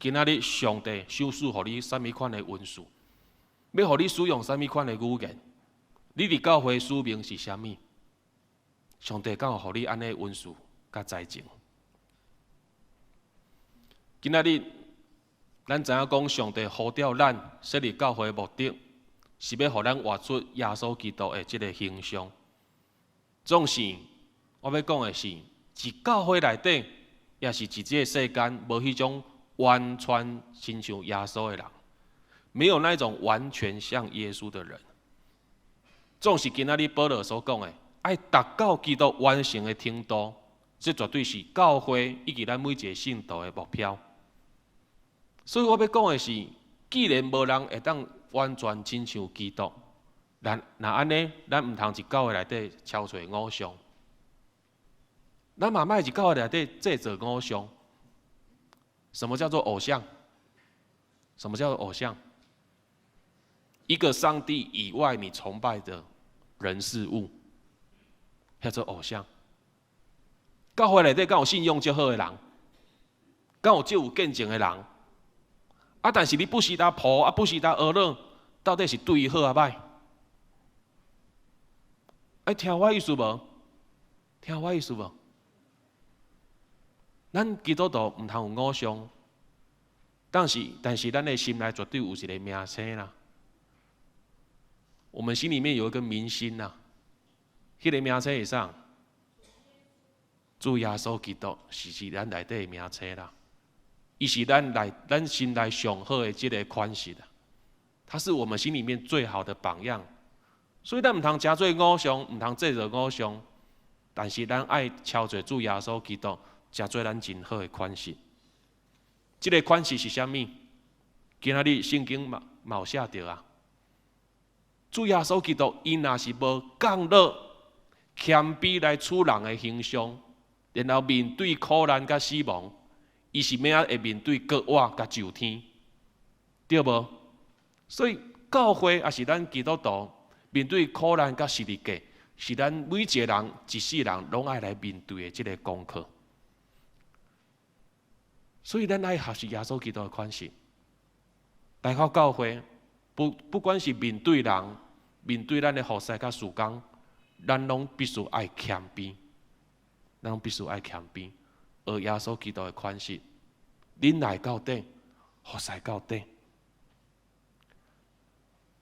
Speaker 2: 今仔日上帝賞賜予你啥物款的恩賜，欲予你使用啥物款的語言？你佇教會使命是啥物？上帝敢有予你按呢恩賜佮才情？今仔日，咱知影講，上帝呼召咱設立教會的目的，是欲予咱活出耶穌基督的這个形象。總是我欲講的是，佇教會內底，抑是佇這个世間，無彼種完全親像耶穌的人，沒有那種完全像耶穌的人。總是今仔日保羅所講的，愛達到基督完成的程度，這絕對是教會以及咱每一个信徒的目標。所以我欲講的是，既然無人會當完全親像基督，咱若按呢，咱毋通佇教會內底敲揣偶像。咱嘛莫佇教會內底製造偶像。什麼叫做偶像？什麼叫做偶像？一個上帝以外你崇拜的人事物，叫做偶像。教會內底敢有信仰足好的人，敢有足有見證的人？啊！但是你不時呾抱，啊不時呾呵咾，到底是對伊好抑歹？愛聽我意思無？聽我意思無？咱基督徒毋通有偶像，但是咱的心內絕對有一个明星啦。我們心裡面有一個明星呐，彼個明星是啥？主耶穌基督是咱內底的明星啦。伊是咱心內上好的這个款式啊，他是我們心裡面最好的榜樣。所以咱毋通成做偶像，毋通製造偶像，但是咱愛抄做主耶穌基督，成做咱真好的款式。這个款式是啥物？今仔日聖經嘛有寫著啊。主耶穌基督，伊若是無降落謙卑來取人的形象，然後面對苦難佮死亡，伊是欲按怎會面對割腕佮就天，對無？所以教會抑是咱基督徒面對苦難佮十字架，是咱每一个人一世人攏愛來面對的這个功課。所以咱愛學習耶穌基督的款式，來到教會，不管是面對人，面對咱的服侍佮事工，咱攏必須愛謙卑，咱攏必須愛謙卑，學耶穌基督的款式，忍耐到底，服侍到底。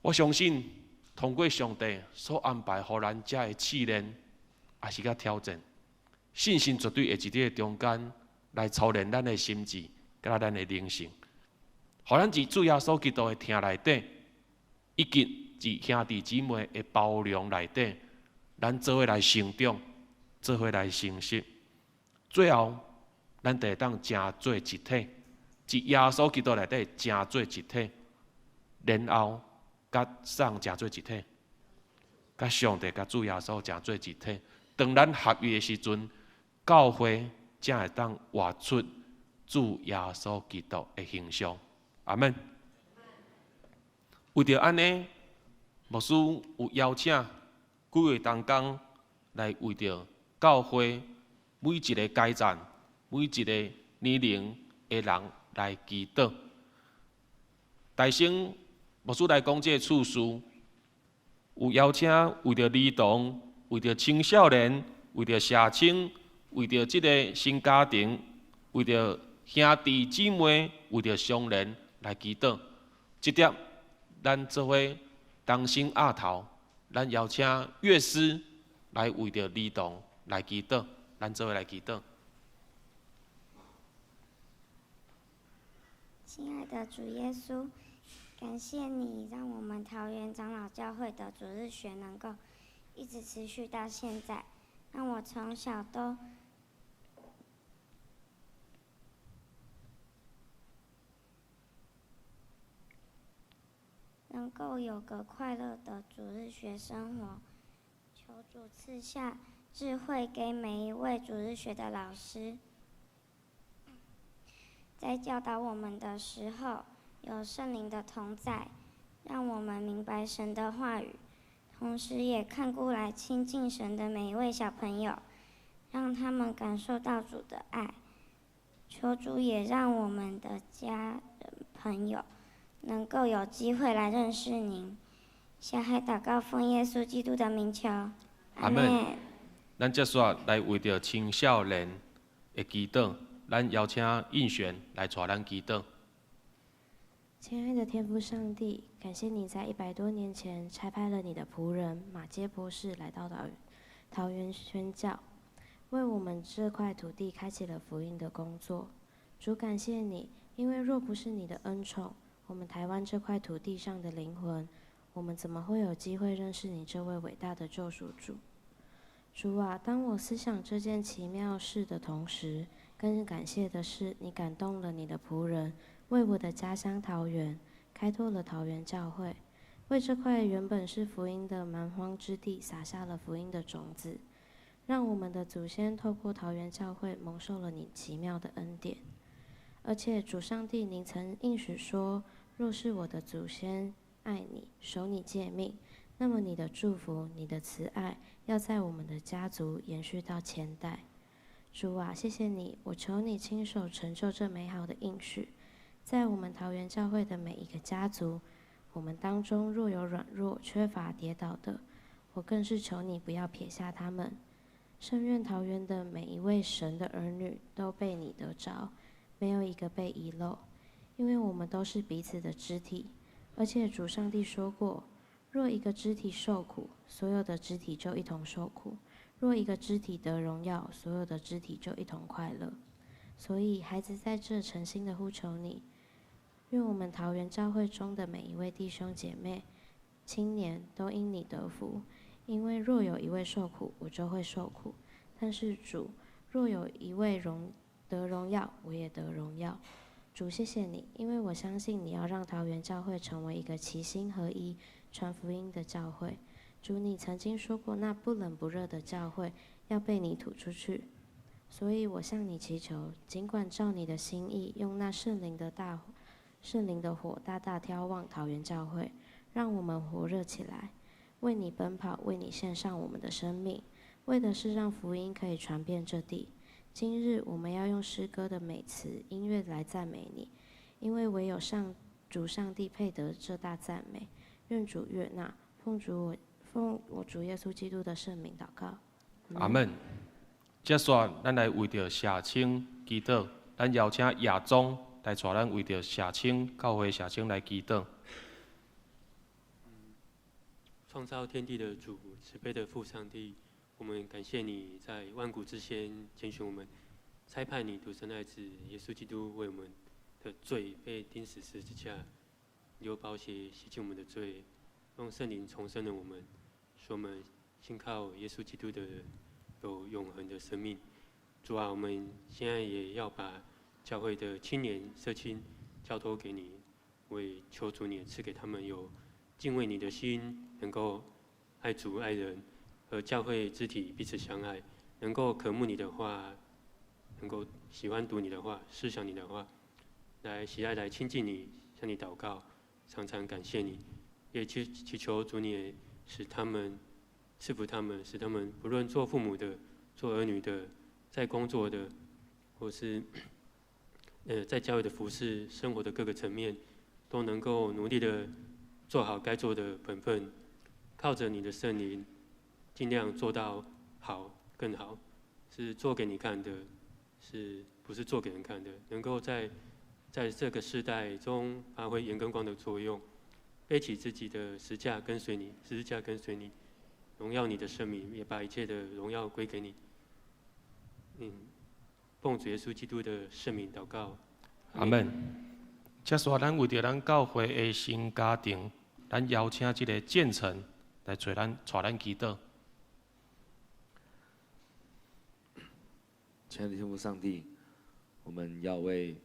Speaker 2: 我相信通過上帝所安排予咱遮的試煉，抑是佮挑戰，信心絕對會佇這个中間來操練咱的心志，佮咱的靈性，予咱佇主耶穌基督的疼內底，以及佇兄弟姊妹的包容內底，咱做伙來成長，做伙來成熟，最後咱就會當成做一體，佇耶穌基督內底成做一體，然後佮啥成做一體，佮上帝、佮主耶穌成做一體。當咱合一的時陣，教會才會當活出主耶穌基督的形象。阿們。為著按呢，牧師有邀請幾位同工來為著教會每一个階層、每一个年齡的人來祈禱。大先牧師來講這个次序，有邀請為著兒童、為著青少年、為著社青、為著這个新家庭、為著兄弟姊妹、為著商人來祈禱。這點咱做伙同心徼頭，咱邀請樂師來為著兒童來祈禱，咱做伙來祈禱。
Speaker 3: 親愛的主耶穌，感謝你讓我們桃園長老教會的主日學能夠一直持續到現在，讓我從小都能夠有個快樂的主日學生活。求主賜下智慧給每一位主日學的老師，在教導我們的時候，有聖靈的同在，讓我們明白神的話語，同時也看顧來親近神的每一位小朋友，讓他們感受到主的愛。求主也讓我們的家人朋友能夠有機會來認識您。小孩禱告，奉耶穌基督的名求，
Speaker 2: 阿們。咱接續來為著青少年的祈禱，咱邀請應璇來帶咱祈禱。
Speaker 4: 親愛的天父上帝，感謝你在100多年前差派了你的僕人馬偕博士來到桃園宣教，為我們這塊土地開啟了福音的工作。主感謝你，因為若不是你的恩寵，我們台灣這塊土地上的靈魂，我們怎麼會有機會認識你這位偉大的救贖主？主啊，當我思想這件奇妙事的同時，更感謝的是，你感動了你的僕人，為我的家鄉桃園開拓了桃園教會，為這塊原本是福音的蠻荒之地撒下了福音的種子，讓我們的祖先透過桃園教會蒙受了你奇妙的恩典。而且主上帝，您曾應許說，若是我的祖先愛你，守你誡命，那麼你的祝福、你的慈愛，要在我們的家族延續到千代。主啊，謝謝你，我求你親手成就這美好的應許，在我們桃園教會的每一個家族，我們當中若有軟弱、缺乏、跌倒的，我更是求你不要撇下他們。深願桃園的每一位神的兒女都被你得著，沒有一個被遺漏，因為我們都是彼此的肢體。而且主上帝說過，若一個肢體受苦，所有的肢體就一同受苦；若一個肢體得榮耀，所有的肢體就一同快樂。所以，孩子在這誠心的呼求你，願我們桃園教會中的每一位弟兄姐妹、青年都因你得福。因為若有一位受苦，我就會受苦；但是主，若有一位得榮耀，我也得榮耀。主，謝謝你，因為我相信你要讓桃園教會成為一個齊心合一、傳福音的教會。主，你曾經說過，那不冷不熱的教會要被你吐出去。所以我向你祈求，儘管照你的心意，用那聖靈的火大大挑旺桃園教會，讓我們火熱起來，為你奔跑，為你獻上我們的生命，為的是讓福音可以傳遍這地。今日我們要用詩歌的美詞、音樂來讚美你，因為唯有上主上帝配得這大讚美。願主悅納，奉我主耶穌基督的聖名禱告。
Speaker 2: 阿們。接續，咱來為著社青祈禱，咱邀請亞宗來帶咱為著社青教會社青來祈禱。
Speaker 5: 創造天地的主，慈悲的父上帝，我們感謝你在萬古之先揀選我們，差派你獨生愛子耶穌基督為我們的罪被釘死十字架，流寶血洗淨我們的罪，用聖靈重生了我們，使我們信靠耶穌基督的人有永恆的生命。主啊，我們現在也要把教會的青年社青交託給你，為求主你也賜給他們有敬畏你的心，能夠愛主愛人，和教會肢體彼此相愛，能夠渴慕你的話，能夠喜歡讀你的話，思想你的話，來喜愛來親近你，向你禱告，常常感謝你，也祈求主你也使他們賜福他們，使他們不論做父母的、做兒女的、在工作的，或是在教會的服事生活的各個層面，都能夠努力的做好該做的本分，靠着你的聖靈，盡量做到好更好，是做給你看的，是不是做給人看的？能夠在這個世代中發揮鹽跟光的作用，背起自己的十架跟隨你，十字架跟隨你，榮耀你的聖名，也把一切的榮耀歸給你。奉主耶穌基督的聖名禱告。
Speaker 2: 阿門。接續咱為著咱教會的新家庭，咱邀請這个建成來帶咱帶咱祈禱。
Speaker 6: 親愛的天父上帝，我們要為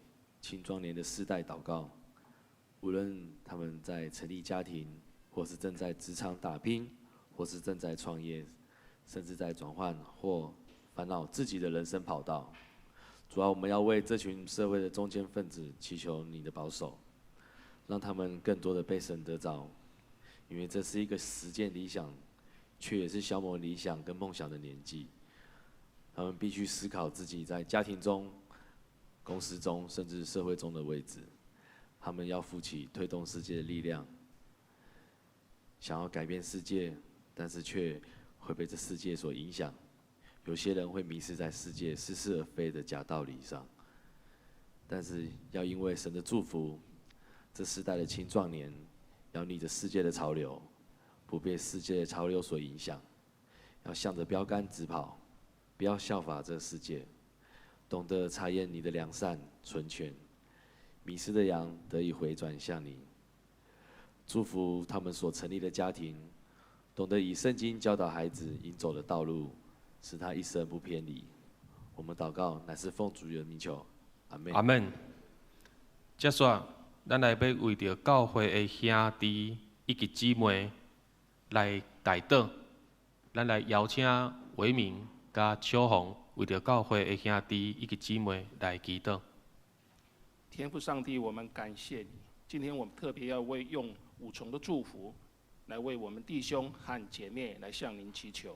Speaker 6: 青壯年的世代禱告，無論他們在成立家庭，或是正在職場打拼，或是正在創業，甚至在轉換或煩惱自己的人生跑道。主啊，我們要為這群社會的中堅分子祈求你的保守，讓他們更多的被神得著，因為這是一個實踐理想，卻也是消磨理想跟夢想的年紀。他們必須思考自己在家庭中、公司中，甚至社會中的位置。他們要負起推動世界的力量，想要改變世界，但是卻會被這世界所影響。有些人會迷失在世界似是而非的假道理上，但是要因為神的祝福，這世代的青壯年要逆着世界的潮流，不被世界的潮流所影響，要向着標杆直跑，不要效法這世界，懂得查驗你的良善純全，迷失的羊得以回轉向你。祝福他們所成立的家庭，懂得以聖經教導孩子應走的道路，使他一生不偏離。我們禱告乃是奉主的名求，阿門。
Speaker 2: 阿門。接續，咱來欲為著教會的兄弟以及姊妹來代禱。咱來邀請維明佮秋紅為著教會的兄弟以及姊妹來祈禱。
Speaker 7: 天父上帝，我們感謝你。今天我們特別要為用五重的祝福，來為我們弟兄和姐妹來向您祈求。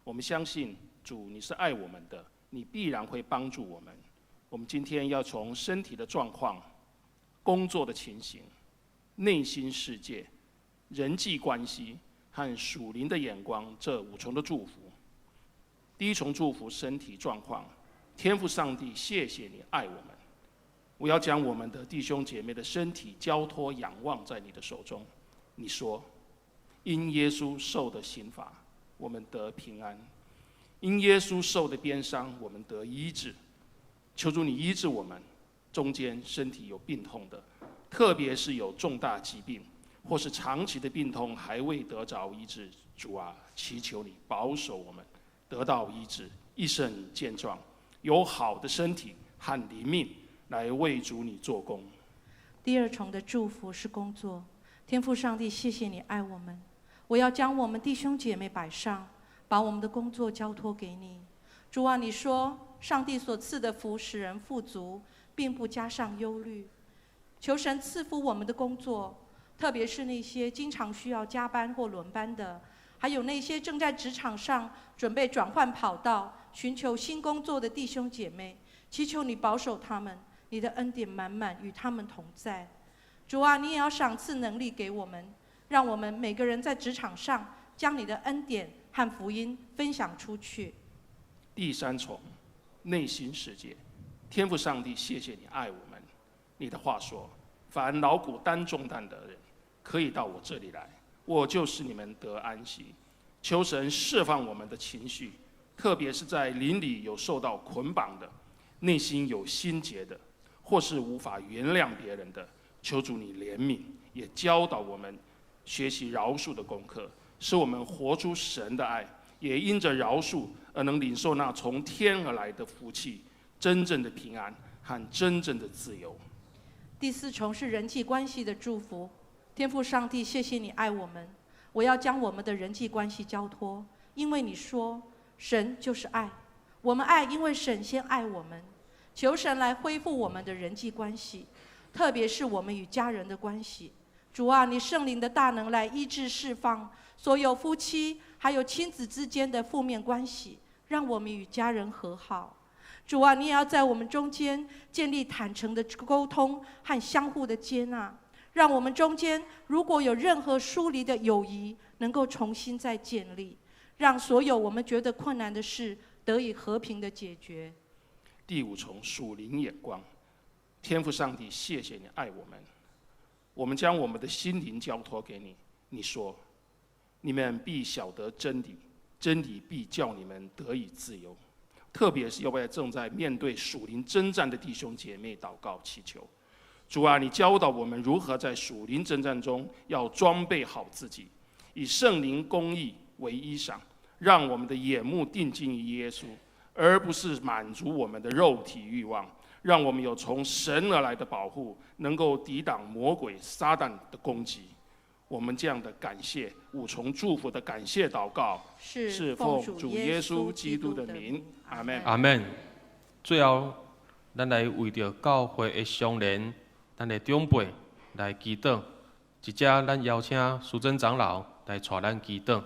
Speaker 7: 我們相信主，你是愛我們的，你必然會幫助我們。我們今天要從身體的狀況、工作的情形、內心世界、人際關係和屬靈的眼光這五重的祝福。第一重祝福，身體狀況，天父上帝，謝謝你愛我們。我要將我們的弟兄姐妹的身體交託仰望在你的手中。你說，因耶穌受的刑罰，我們得平安；因耶穌受的鞭傷，我們得醫治。求主你醫治我們中間身體有病痛的，特別是有重大疾病或是長期的病痛還未得着醫治。主啊，祈求你保守我們得到醫治，一生健壯，有好的身體和靈命來為主你做工。
Speaker 8: 第二重的祝福是工作。天父上帝，謝謝你愛我們。我要將我們弟兄姐妹擺上，把我們的工作交託給你。主啊，你說上帝所賜的福使人富足，並不加上憂慮。求神賜福我們的工作，特別是那些經常需要加班或輪班的，還有那些正在職場上準備轉換跑道、尋求新工作的弟兄姐妹，祈求你保守他們，你的恩典滿滿與他們同在。主啊，你也要賞賜能力給我們，讓我們每個人在職場上將你的恩典和福音分享出去。
Speaker 7: 第三重，內心世界，天父上帝，謝謝你愛我們。你的話說，凡勞苦擔重擔的人，可以到我這裡來，我就使你們得安息。求神釋放我們的情緒，特別是在靈裡有受到捆綁的，內心有心結的，或是無法原諒別人的，求主你憐憫，也教導我們學習饒恕的功課，使我們活出神的愛，也因着饒恕而能領受那從天而來的福氣，真正的平安和真正的自由。
Speaker 8: 第四重是人際關係的祝福，天父上帝，謝謝你愛我們。我要將我們的人際關係交託，因為你說神就是愛，我們愛，因為神先愛我們。求神來恢復我們的人際關係，特別是我們與家人的關係。主啊，你聖靈的大能來醫治釋放所有夫妻還有親子之間的負面關係，讓我們與家人和好。主啊，你也要在我們中間建立坦誠的溝通和相互的接納，讓我們中間如果有任何疏離的友誼，能夠重新再建立，讓所有我們覺得困難的事得以和平的解決。
Speaker 7: 第五重屬靈眼光，天父上帝，謝謝你愛我們，我們將我們的心靈交託給你。你說，你們必曉得真理，真理必叫你們得以自由。特別是要為正在面對屬靈爭戰的弟兄姐妹禱告祈求。主啊，你教導我們如何在屬靈爭戰中要裝備好自己，以聖靈公義為衣裳，讓我們的眼目定睛於耶穌，而不是滿足我們的肉體慾望。讓我們有從神而來的保護，能夠抵擋魔鬼撒旦的攻擊。我們這樣的感謝五重祝福的感謝禱告，是奉主耶穌基督的名，阿門。
Speaker 2: 阿門。最後，咱來為著教會的相連，咱的長輩來祈禱。這遮咱邀請淑珍長老來帶咱祈禱。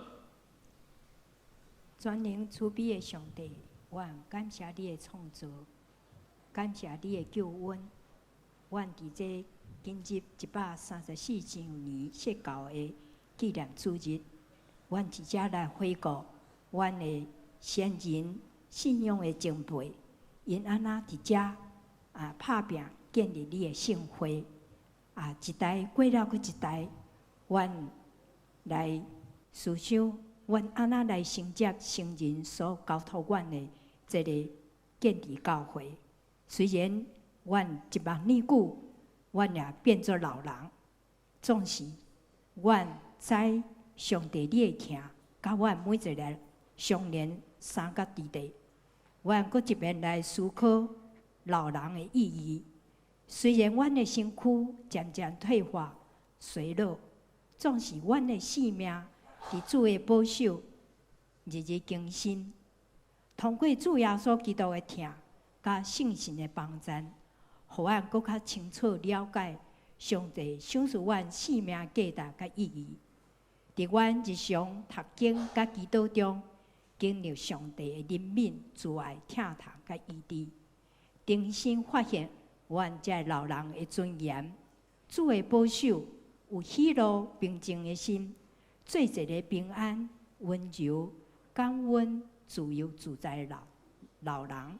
Speaker 9: 全能慈悲的上帝，阮感謝你的創造，感謝你的救恩。阮佇這今日134周年釋教的紀念主日，阮佇遮來回顧阮的先人信仰的前輩，𪜶按怎佇遮啊拍拚建立你的聖會啊，一代過了閣一代，阮來思想，阮按怎來承接先人所交託阮的這个建立教會。雖然阮一目年久，阮也變做老人，總是阮知上帝你的疼，佮阮每一个相連三角弟弟，阮閣一遍來思考老人的意義。雖然阮的身軀漸漸退化衰老，總是阮的性命佇主的保守，日日更新。通過主耶穌基督的疼，佮聖神的幫贊，予阮閣較清楚了解上帝賞賜阮生命價值佮意義。佇阮日常讀經佮祈禱中，經歷上帝的憐憫、慈愛、疼痛佮醫治，重新發現阮這老人的尊嚴。主的保守，有喜樂平靜的心，做一个平安、溫柔、感恩、自由自在的老老人，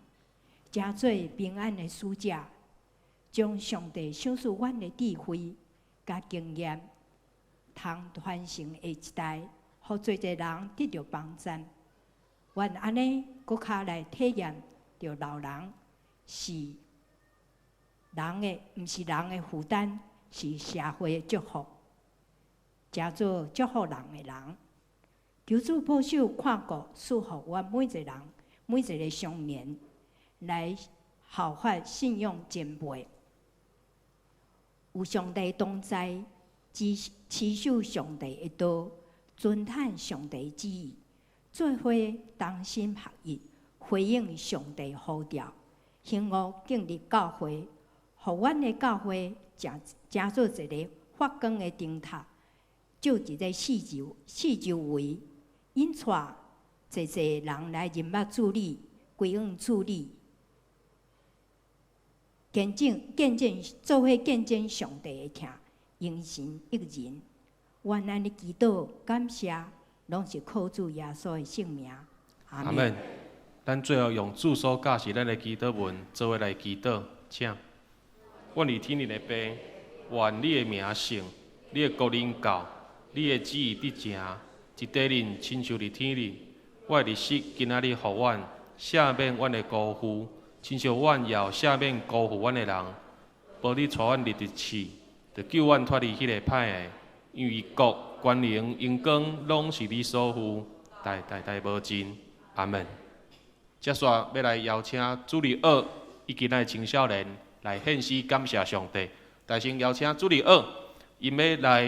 Speaker 9: 成做平安的使者，將上帝賞賜阮的智慧佮經驗，通傳承下一代，予濟濟人得著幫贊。阮按呢，閣較來體驗著老人是人的，毋是人的負擔，是社會的祝福，成做祝福人的人。求主保守看顧，賜福阮每一個人，每一个少年，來效法信仰前輩。有上帝同在，持守上帝的道，遵行上帝旨意，做伙同心合意，回應上帝呼召，興旺建立教會，予阮的教會成做一个發光的燈塔，照佇這四周圍，引帶濟濟人來認捌主你，歸向主你，見證做伙見證上帝的疼，榮神益人。阮按呢祈禱感謝，攏是靠主耶穌的聖名。
Speaker 2: 阿門。咱最後用主所教示咱的祈禱文，做伙來祈禱，請。阮佇天頂的父，願你的名聖，你的國臨到，你的旨意伫成，佇地面亲像佇天里。我的日食今仔日予阮，赦免阮的辜负，亲像阮也有赦免辜负阮的人。无你带阮入伫试，著救阮脫離彼个歹的，因為國、權能、榮光，攏是你所賦，代代代無盡。阿門。接續欲來邀請主日學以及咱的青少年來獻詩感謝上帝。大聲邀請主日學，𪜶欲來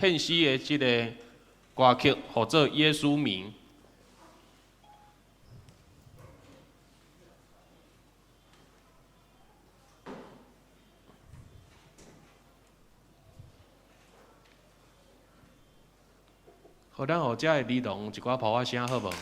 Speaker 2: 獻詩的這个歌曲，號做《耶穌名》。好，咱予遮的兒童一寡炮仔聲，好無？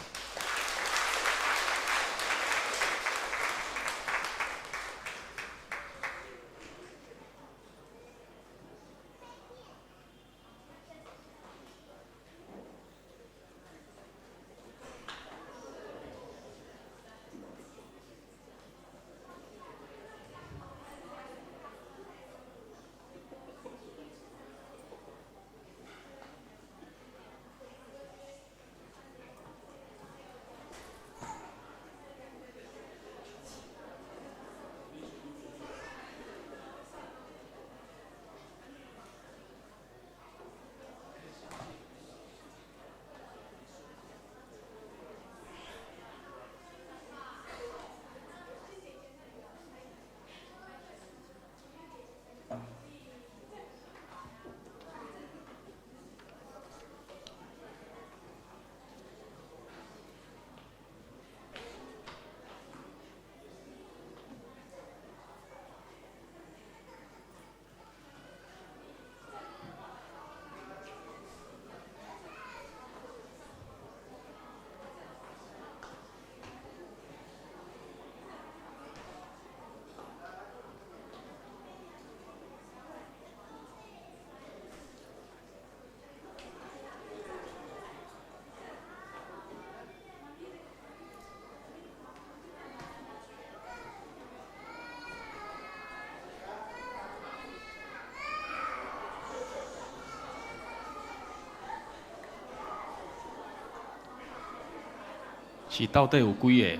Speaker 2: 是到底有幾个？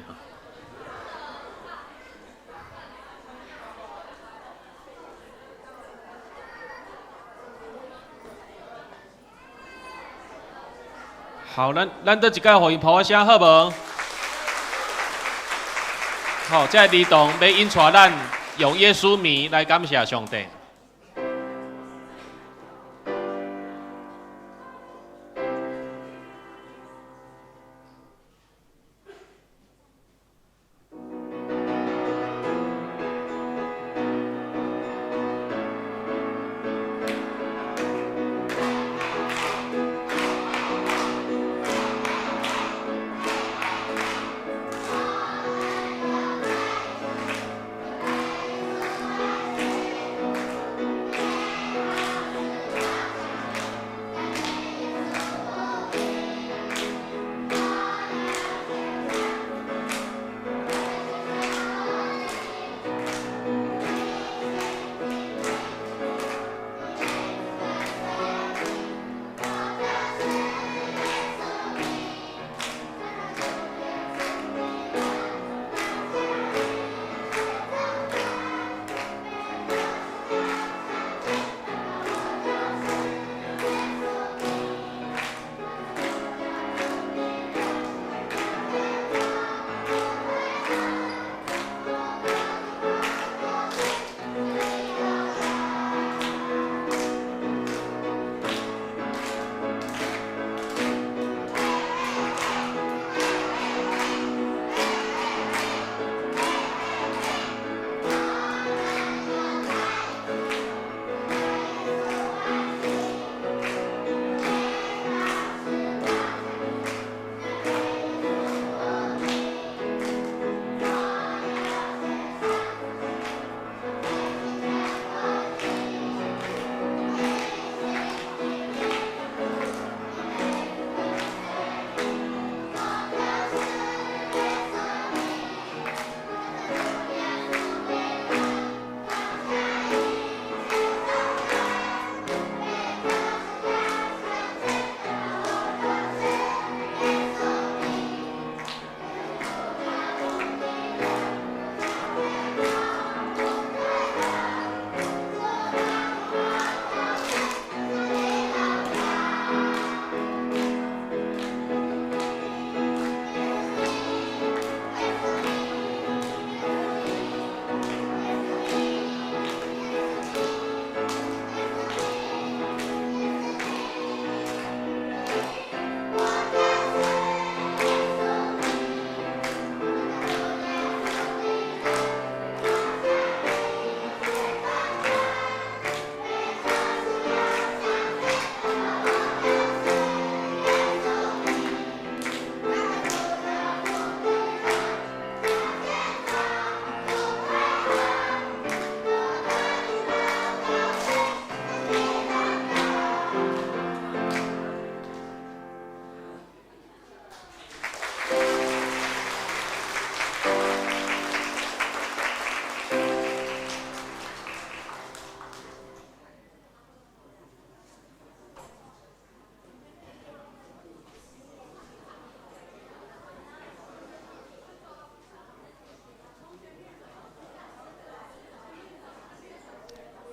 Speaker 2: 好，咱閣一擺予𪜶拍仔聲好無？好，這个兒童欲引帶咱用耶穌名來感謝上帝。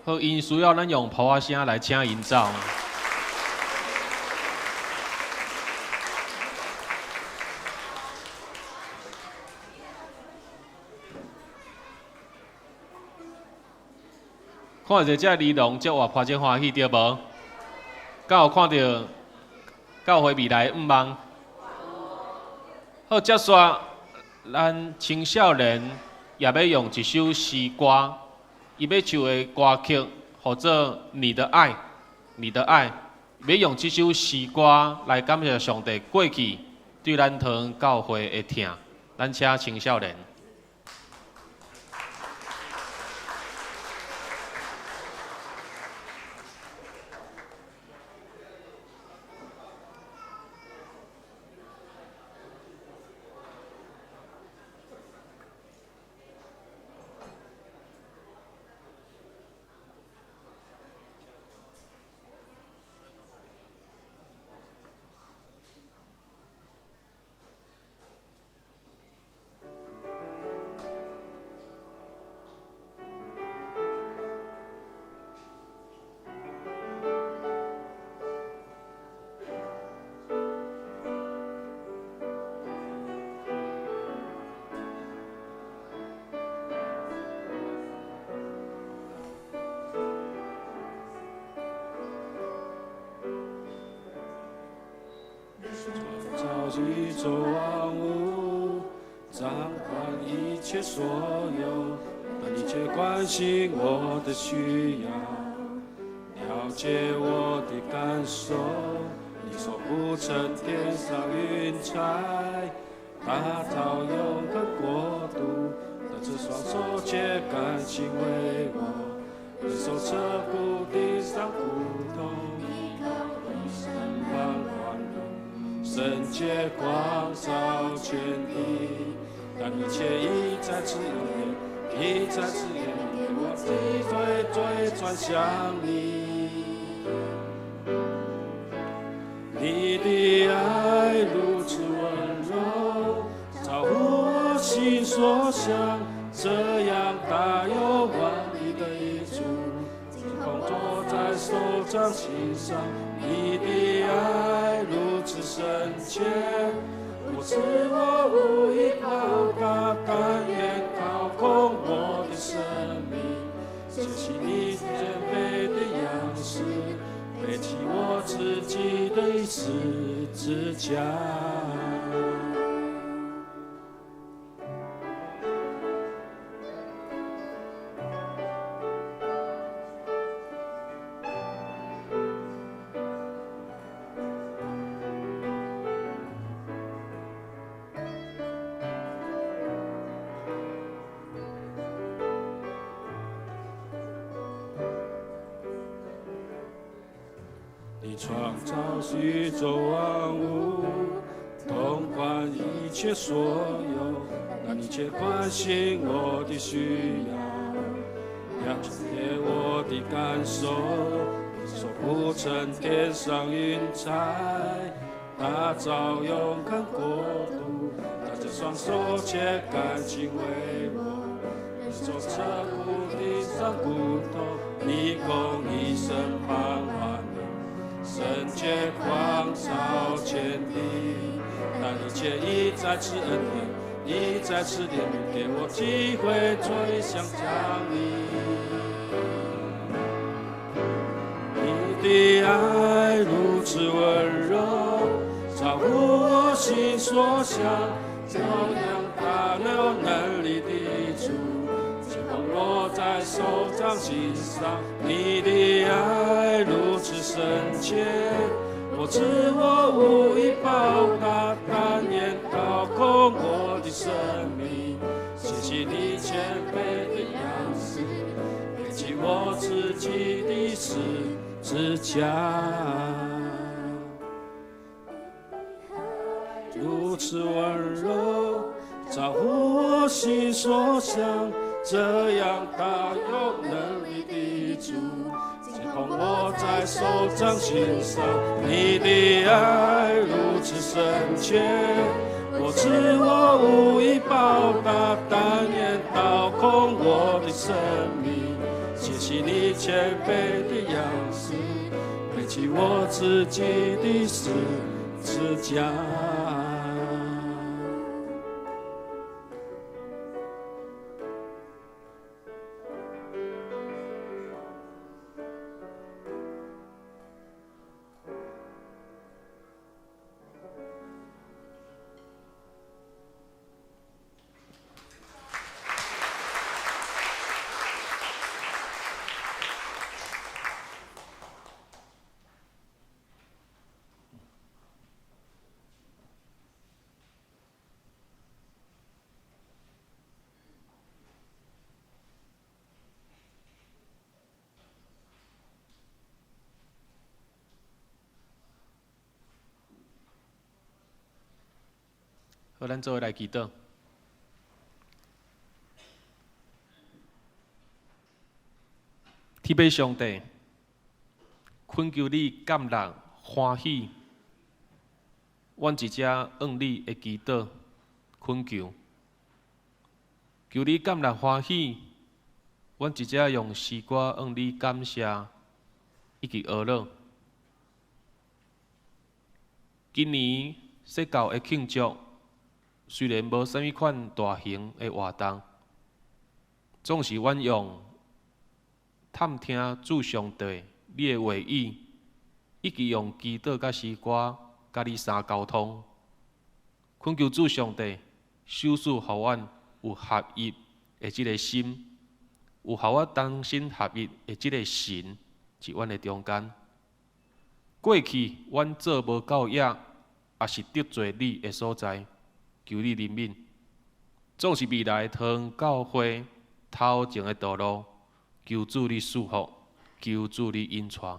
Speaker 2: 好，𪜶需要咱用噗仔聲來請𪜶走。看著這兒童足活潑，足歡喜，對無？敢有看著教會未來的願望？好，接續咱青少年也欲用一首詩歌，伊欲唱的歌曲，號做《你的愛》，你的愛，欲用這首詩歌來感謝上帝過去對咱桃園教會的疼。咱請青少年。
Speaker 10: 宇宙萬物，掌管一切所有，但你卻關心我的需要，了解我的感受。你手鋪成天上雲彩，打造永恆國度，但這雙手卻甘心為我，忍受徹骨地上苦痛。聖潔光照全地，但你卻一再賜恩典，一再賜憐憫，給我機會再轉向你。你的愛如此溫柔，超乎我心所想，這樣大有萬里的益處，緊捧握在手掌心上。你的愛如此深切，我自我無以報答，但願掏空我的生命，學習你謙卑的樣式，背起我自己的十字架。你創造宇宙萬物，統管一切所有，但你卻關心我的需要，了解我的感受。你手鋪成天上雲彩，打造永恆國度，但這雙手卻甘心為我，忍受徹骨的傷苦痛。你公義審判萬民，聖潔光照全地，但你卻一再賜恩典，一再賜憐憫，給我機會轉向你。你的愛如此溫柔，超乎我心所想，這樣大有能力的主，緊捧握在手掌心上。你的愛如此深切，我自我無以報答，但願掏空我的生命，學習你謙卑的樣式，背起我自己的十字架。如此溫柔，超乎我心所想，這樣大有能力的主，緊捧握在手掌心上。你的愛如此深切，我自我無以報答，但願掏空我的生命，學習起你谦卑的样式，背起我自己的十字架。
Speaker 2: 好，咱做伙来祈祷。天父上帝，恳求你感纳欢喜，阮伫遮向你的祈祷恳求，求你感纳欢喜，阮伫遮用诗歌向你感谢以及呵咾。今年释教的庆祝，虽然无啥物款大型的活动，总是阮用探听主上帝你的话语，以及用祈祷佮诗歌佮你相沟通，恳求主上帝赏赐予阮有合一的这个心，有予我同心合一的这个神伫阮的中间。过去阮做无够额，也是得罪你的所在，求你怜悯。总是未来桃园教会头前的道路，求主你赐福，求主你引带。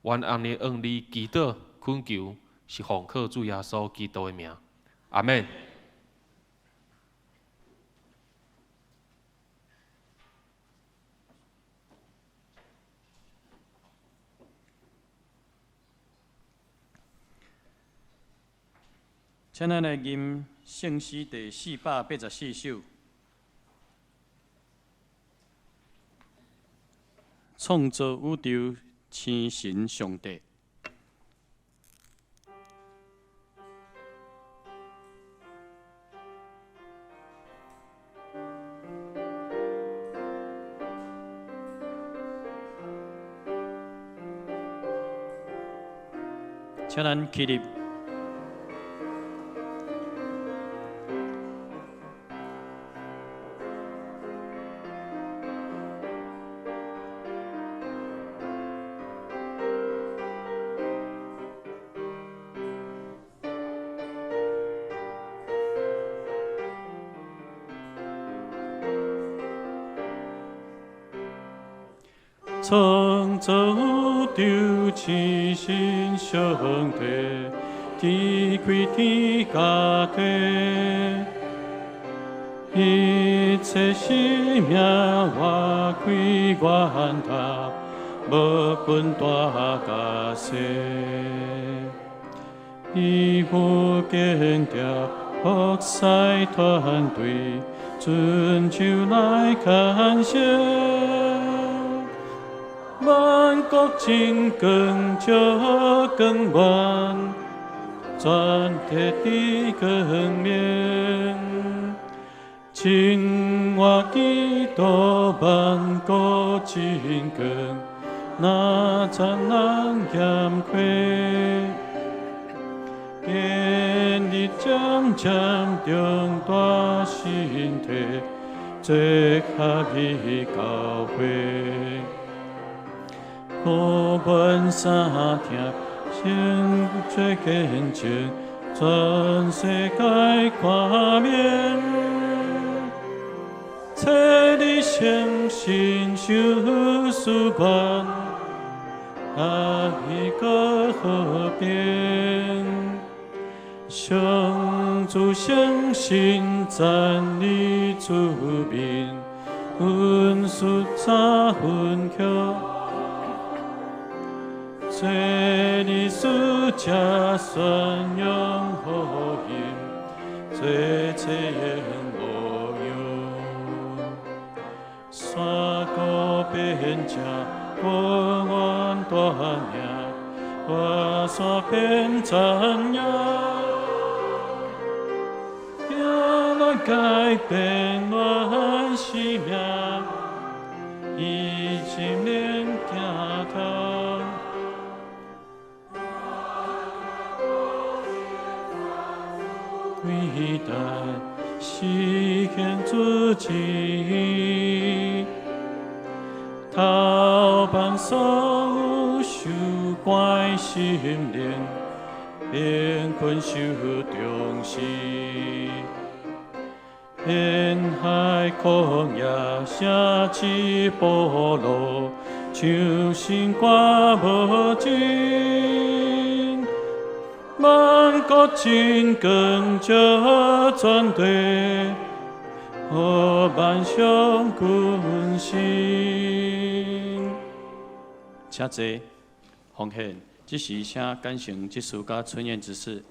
Speaker 2: 阮暗暝向你祈祷恳求，是奉靠主耶稣基督的名，阿们。
Speaker 1: 请咱来吟圣诗第484首，创造宇宙星神上帝。请咱起立。创造宇宙星神上帝，天开天甲地，一切生命活开源头，无分大甲细。伊有坚强服侍团队，遵守来牵涉。万国真光照光源，全体的光明。真我基督万国真光，哪怎能嫌亏？建立渐渐重大身体，做合一教会。予阮三听，先做见证，全世界看明。切你相信受事愿，爱阁和平。上主相信赞你主名，恩赐早分享。做你使者宣扬福音，做册的模样。山谷平变正，永远带领，大山变赞扬，耶来改变阮生命，伊心灵行通。伟大实现自己，逃放所有受怪心灵，贫困受重视，沿海旷野城市部落，唱新歌无尽。万国真光照全地，予万象更新。请坐，奉献，这时请感谢执事佮春燕执事。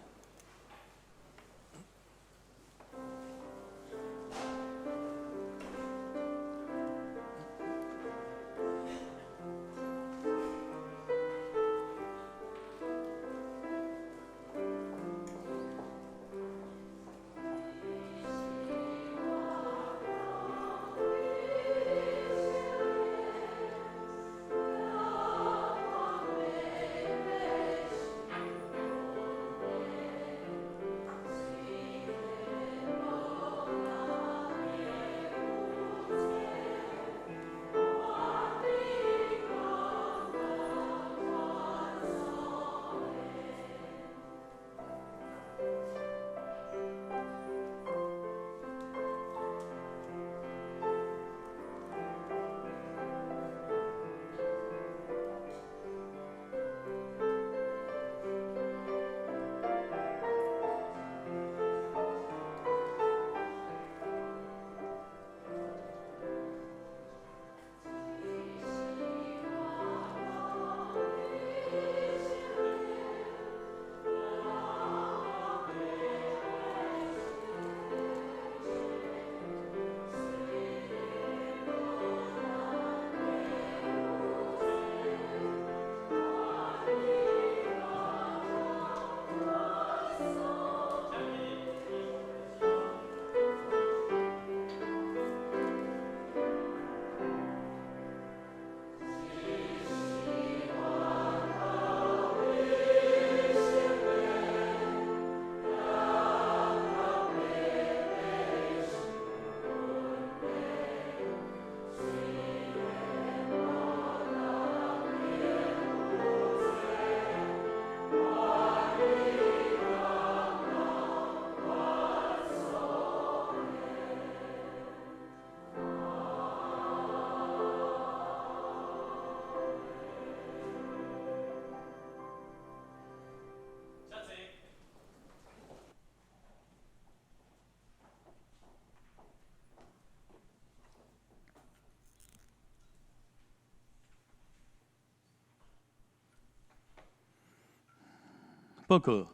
Speaker 1: 报告，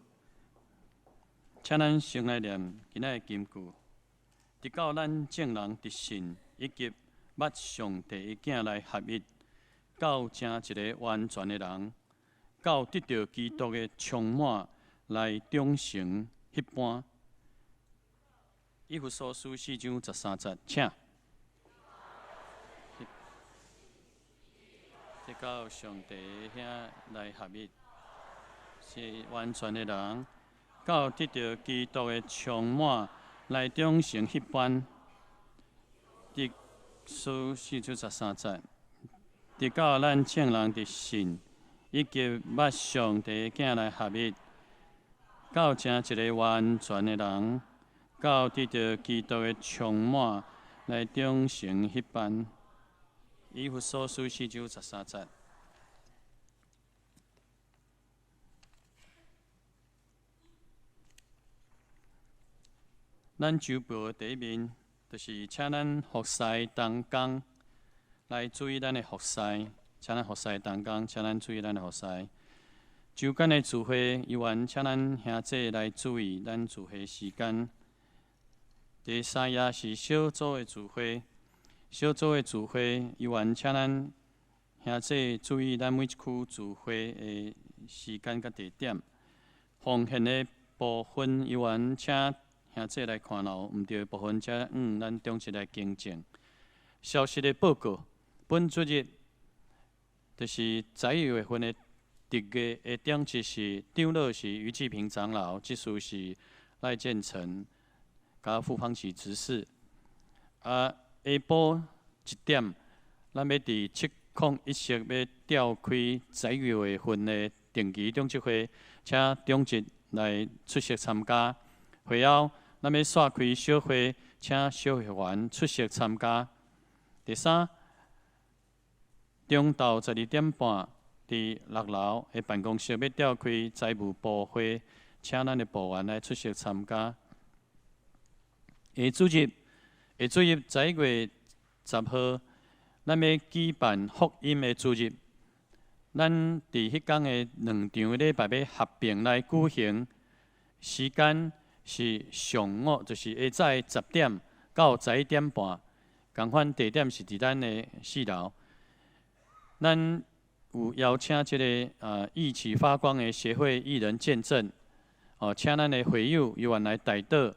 Speaker 1: 请咱先来念今仔的金句。直到咱众人得信以及捌上帝的囝来合一，到成一个完全的人，到得著基督的充满来长成彼般。以弗所书4章13节，请。直到上帝遐来合一，是完全的人，到得著基督的充满来长成彼般。以弗所4章13节，直到咱众人得信以及捌上帝的囝来合一，到成一个完全的人，到得著基督的充满来长成彼般。以弗所书4章13节。咱周报的第一面，就是请咱服侍同工来注意咱的服侍，请咱服侍同工，请咱注意咱的服侍。周间的聚会，犹原请咱兄弟来注意咱聚会时间。第三页是小组的聚会，小组的聚会，犹原请咱兄姊注意咱每一区聚会的时间佮地点。奉献的部分，犹原请兄姊来看咯，毋对的部分，请咱长执来更正。消息的报告，本主日就是11月份的特月的长执是长老是余继平长老，执事是赖建成，佮傅芳琪执事。啊，下晡1点，咱欲佇701室欲召开11月份的定期长执会，请长执来出席参加。会后，咱欲煞开小会，请小会员出席参加。第三，中昼12点半，佇6楼的办公室欲召开财务部会，请咱的部员来出席参加。下主日11月10号，咱欲举办福音的主日。咱佇彼工的两场礼拜欲合并来举行，时间是上午，就是下早10点到11点半，仝款地点是佇咱的4楼。咱有邀请這个意氣發光的協會藝人見證，哦，請咱的會友猶原來代禱，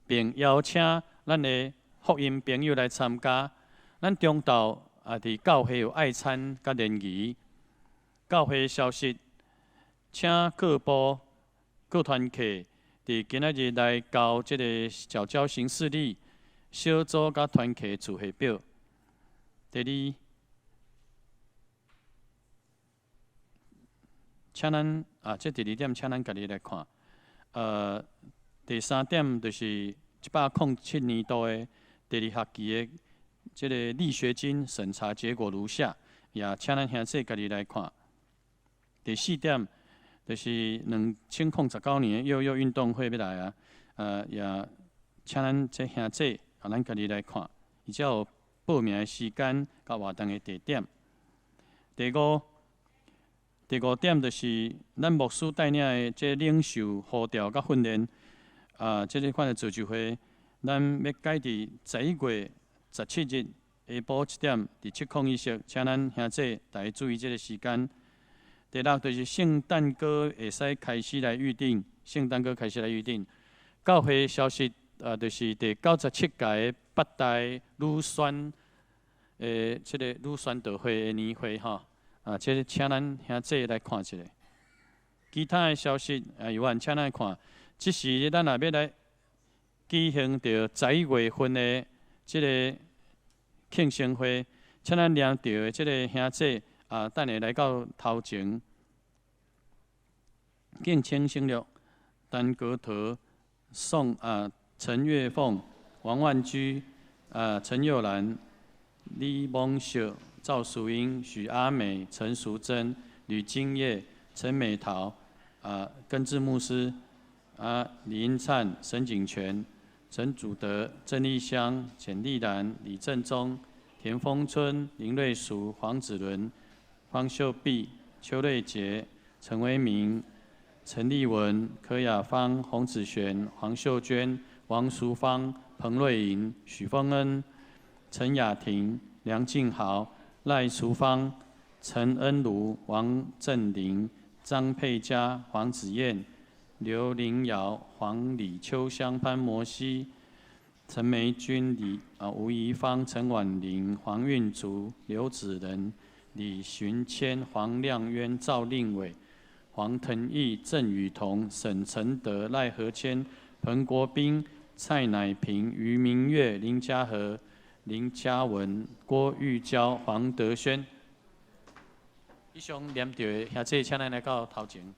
Speaker 1: 並邀請咱的福音朋友來參加。咱中晝也佇教會有愛餐佮聯誼。教會消息，請各部各團契佇今仔日來交這个繳交行事曆、小組佮團契聚會表。第二，請咱啊，這第二點，請咱家己來看。第三點就是107年度的第二學期的這个勵學金審查結果如下，也請咱兄姊家己來看。第四點就是2019年的幼幼運動會欲來啊，也請咱這兄姊啊，咱家己來看，伊才有報名的時間佮活動的地點。第五點就是咱牧師帶領的這領袖呼召佮訓練，啊，這个款的造就會，咱欲改佇11月17日下晡1點，佇701室，請咱兄姊大家注意這个時間。第六就是聖誕歌會使開始來預訂，聖誕歌開始來預訂。教會消息啊，就是第97屆的八大女宣的這个女宣道會的年會吼，啊，這个請咱兄姊來看一下。其他的消息啊，猶原請咱看。這時咱若欲來舉行著11月份的這个慶生會，請咱領著的這个兄姊啊，等下來到頭前。敬請省略，陳國桃、宋啊、陳月鳳、王萬居、啊陳佑蘭、李夢秀、趙淑英、許阿美、陳淑貞、呂金葉、陳美桃、啊根治牧師、啊李英燦、沈景泉、陳祖德、鄭麗香、簡麗蘭、李正忠、田豐春、林瑞淑、黃子倫、方秀碧、邱瑞杰、陳威明、陳立文、柯雅芳、洪子璇、黃秀娟、王淑芳、彭瑞穎、許峰恩、陳雅婷、梁靜豪、賴淑芳、陳恩如、王振林、張佩嘉、黃子燕、劉玲瑤、黃李秋香、潘摩西、陳梅君、李啊吳怡芳、陳婉玲、黃運竹、劉子仁、李尋謙、黃亮淵、趙令偉、黃騰義、鄭雨桐、沈承德、賴和謙、彭國斌、蔡乃平、余明月、林家和、林嘉文、郭玉嬌、黃德軒。以上念著的兄姊，請咱來到頭前。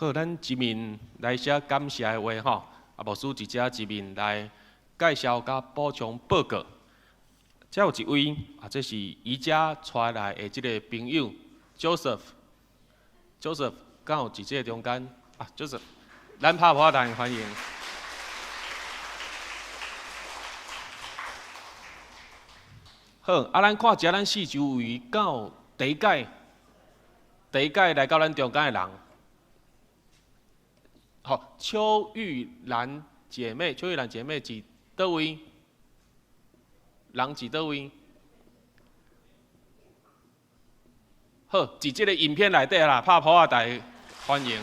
Speaker 2: 好，咱一面來寫感謝的話吼，啊，牧師佇遮一面來介紹佮補充報告。遮有一位啊，這是宜家帶來的這个朋友 Joseph，Joseph 敢有佇這个中間？啊，Joseph，咱拍破來歡迎。好，啊，咱看遮咱四周圍敢有第一屆，第一屆來到咱中間的人。好，邱玉蘭姐妹，邱玉蘭姐妹佇佗位？人佇佗位？好，佇這个影片內底啦，拍噗仔大家歡迎。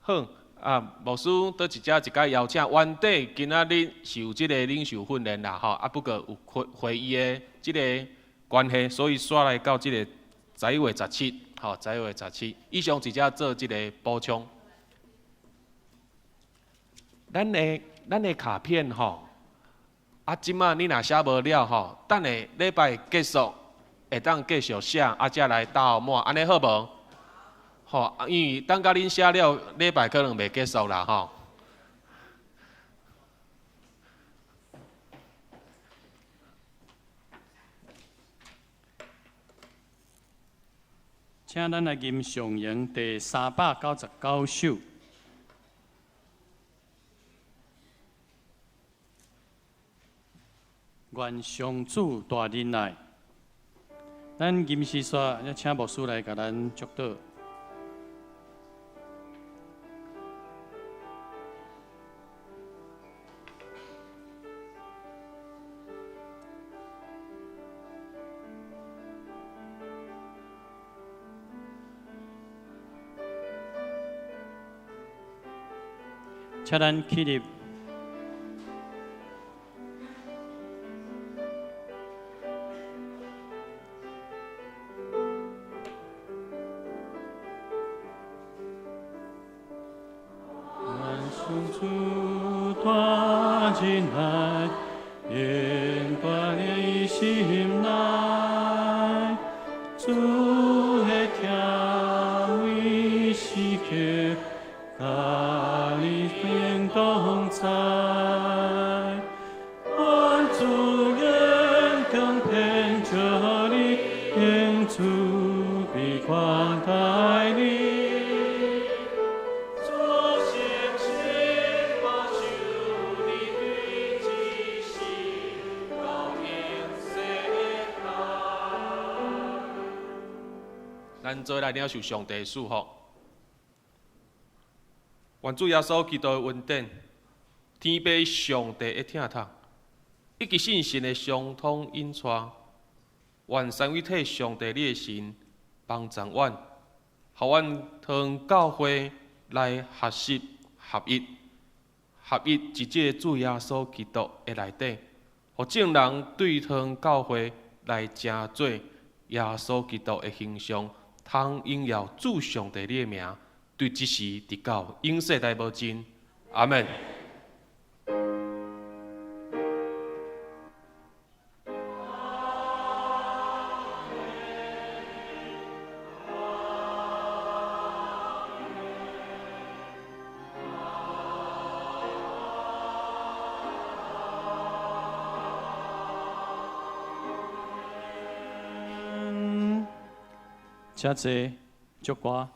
Speaker 2: 好，啊，牧師佇一遮一擺邀請，原底今仔日是有這个領袖訓練啦，吼，啊，不過有會會議的這个關係，所以煞來到這个11月17，吼，11月17，以上佇遮做這个補充。咱的卡片吼，啊，這馬你若寫無了吼，等下禮拜結束會當繼續寫，啊，才來鬥滿，按呢好無？吼，因為等甲恁寫了，禮拜可能袂結束啦，吼。
Speaker 1: 請咱來吟上詠第399首。願上主大忍耐。咱吟詩煞，請牧師來共咱祝禱。請咱起立。願上主大忍耐，永斷的心內，主的疼每時刻，佮你並同在。願主眼光偏著你，用慈悲款待你。主誠實保守你，對這世到永世代。
Speaker 2: 咱做來領受上帝的祝福。願主耶穌基督的恩典、天父上帝的疼痛，以及聖神的相通引帶，願三位一體上帝你的神幫助阮，予阮桃園教會來學習合一，合一佇這个主耶穌基督的內底，予眾人對桃園教會來成做耶穌基督的形象，通榮耀主上帝你的名，對這時直到永世代無盡。阿們。
Speaker 1: 請坐，祝歌。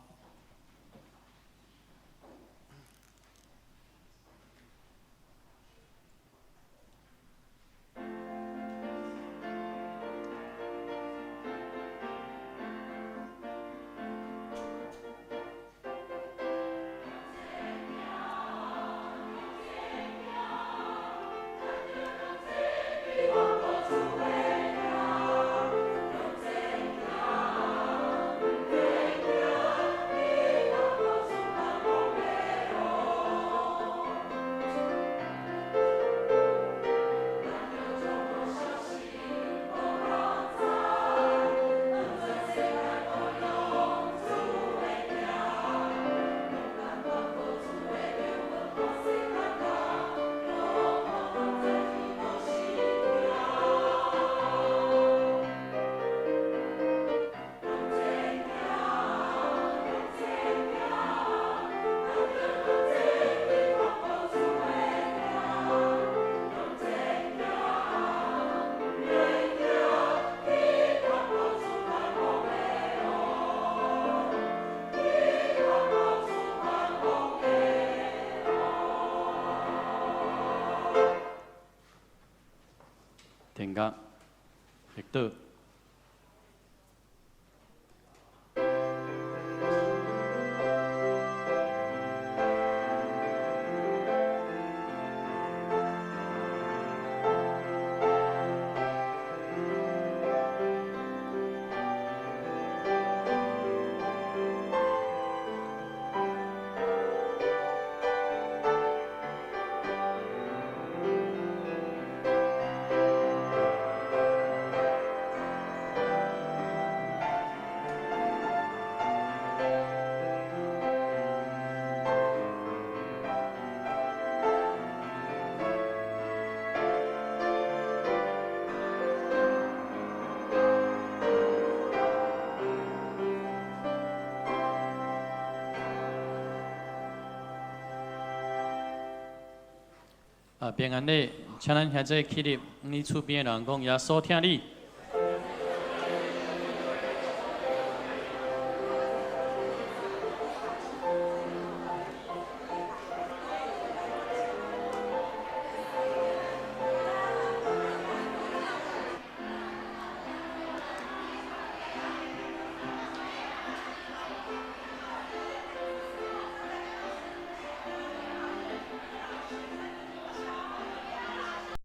Speaker 1: 樂，祈禱。啊，平安禮，請咱兄弟起立，你厝邊的人講，耶穌疼你。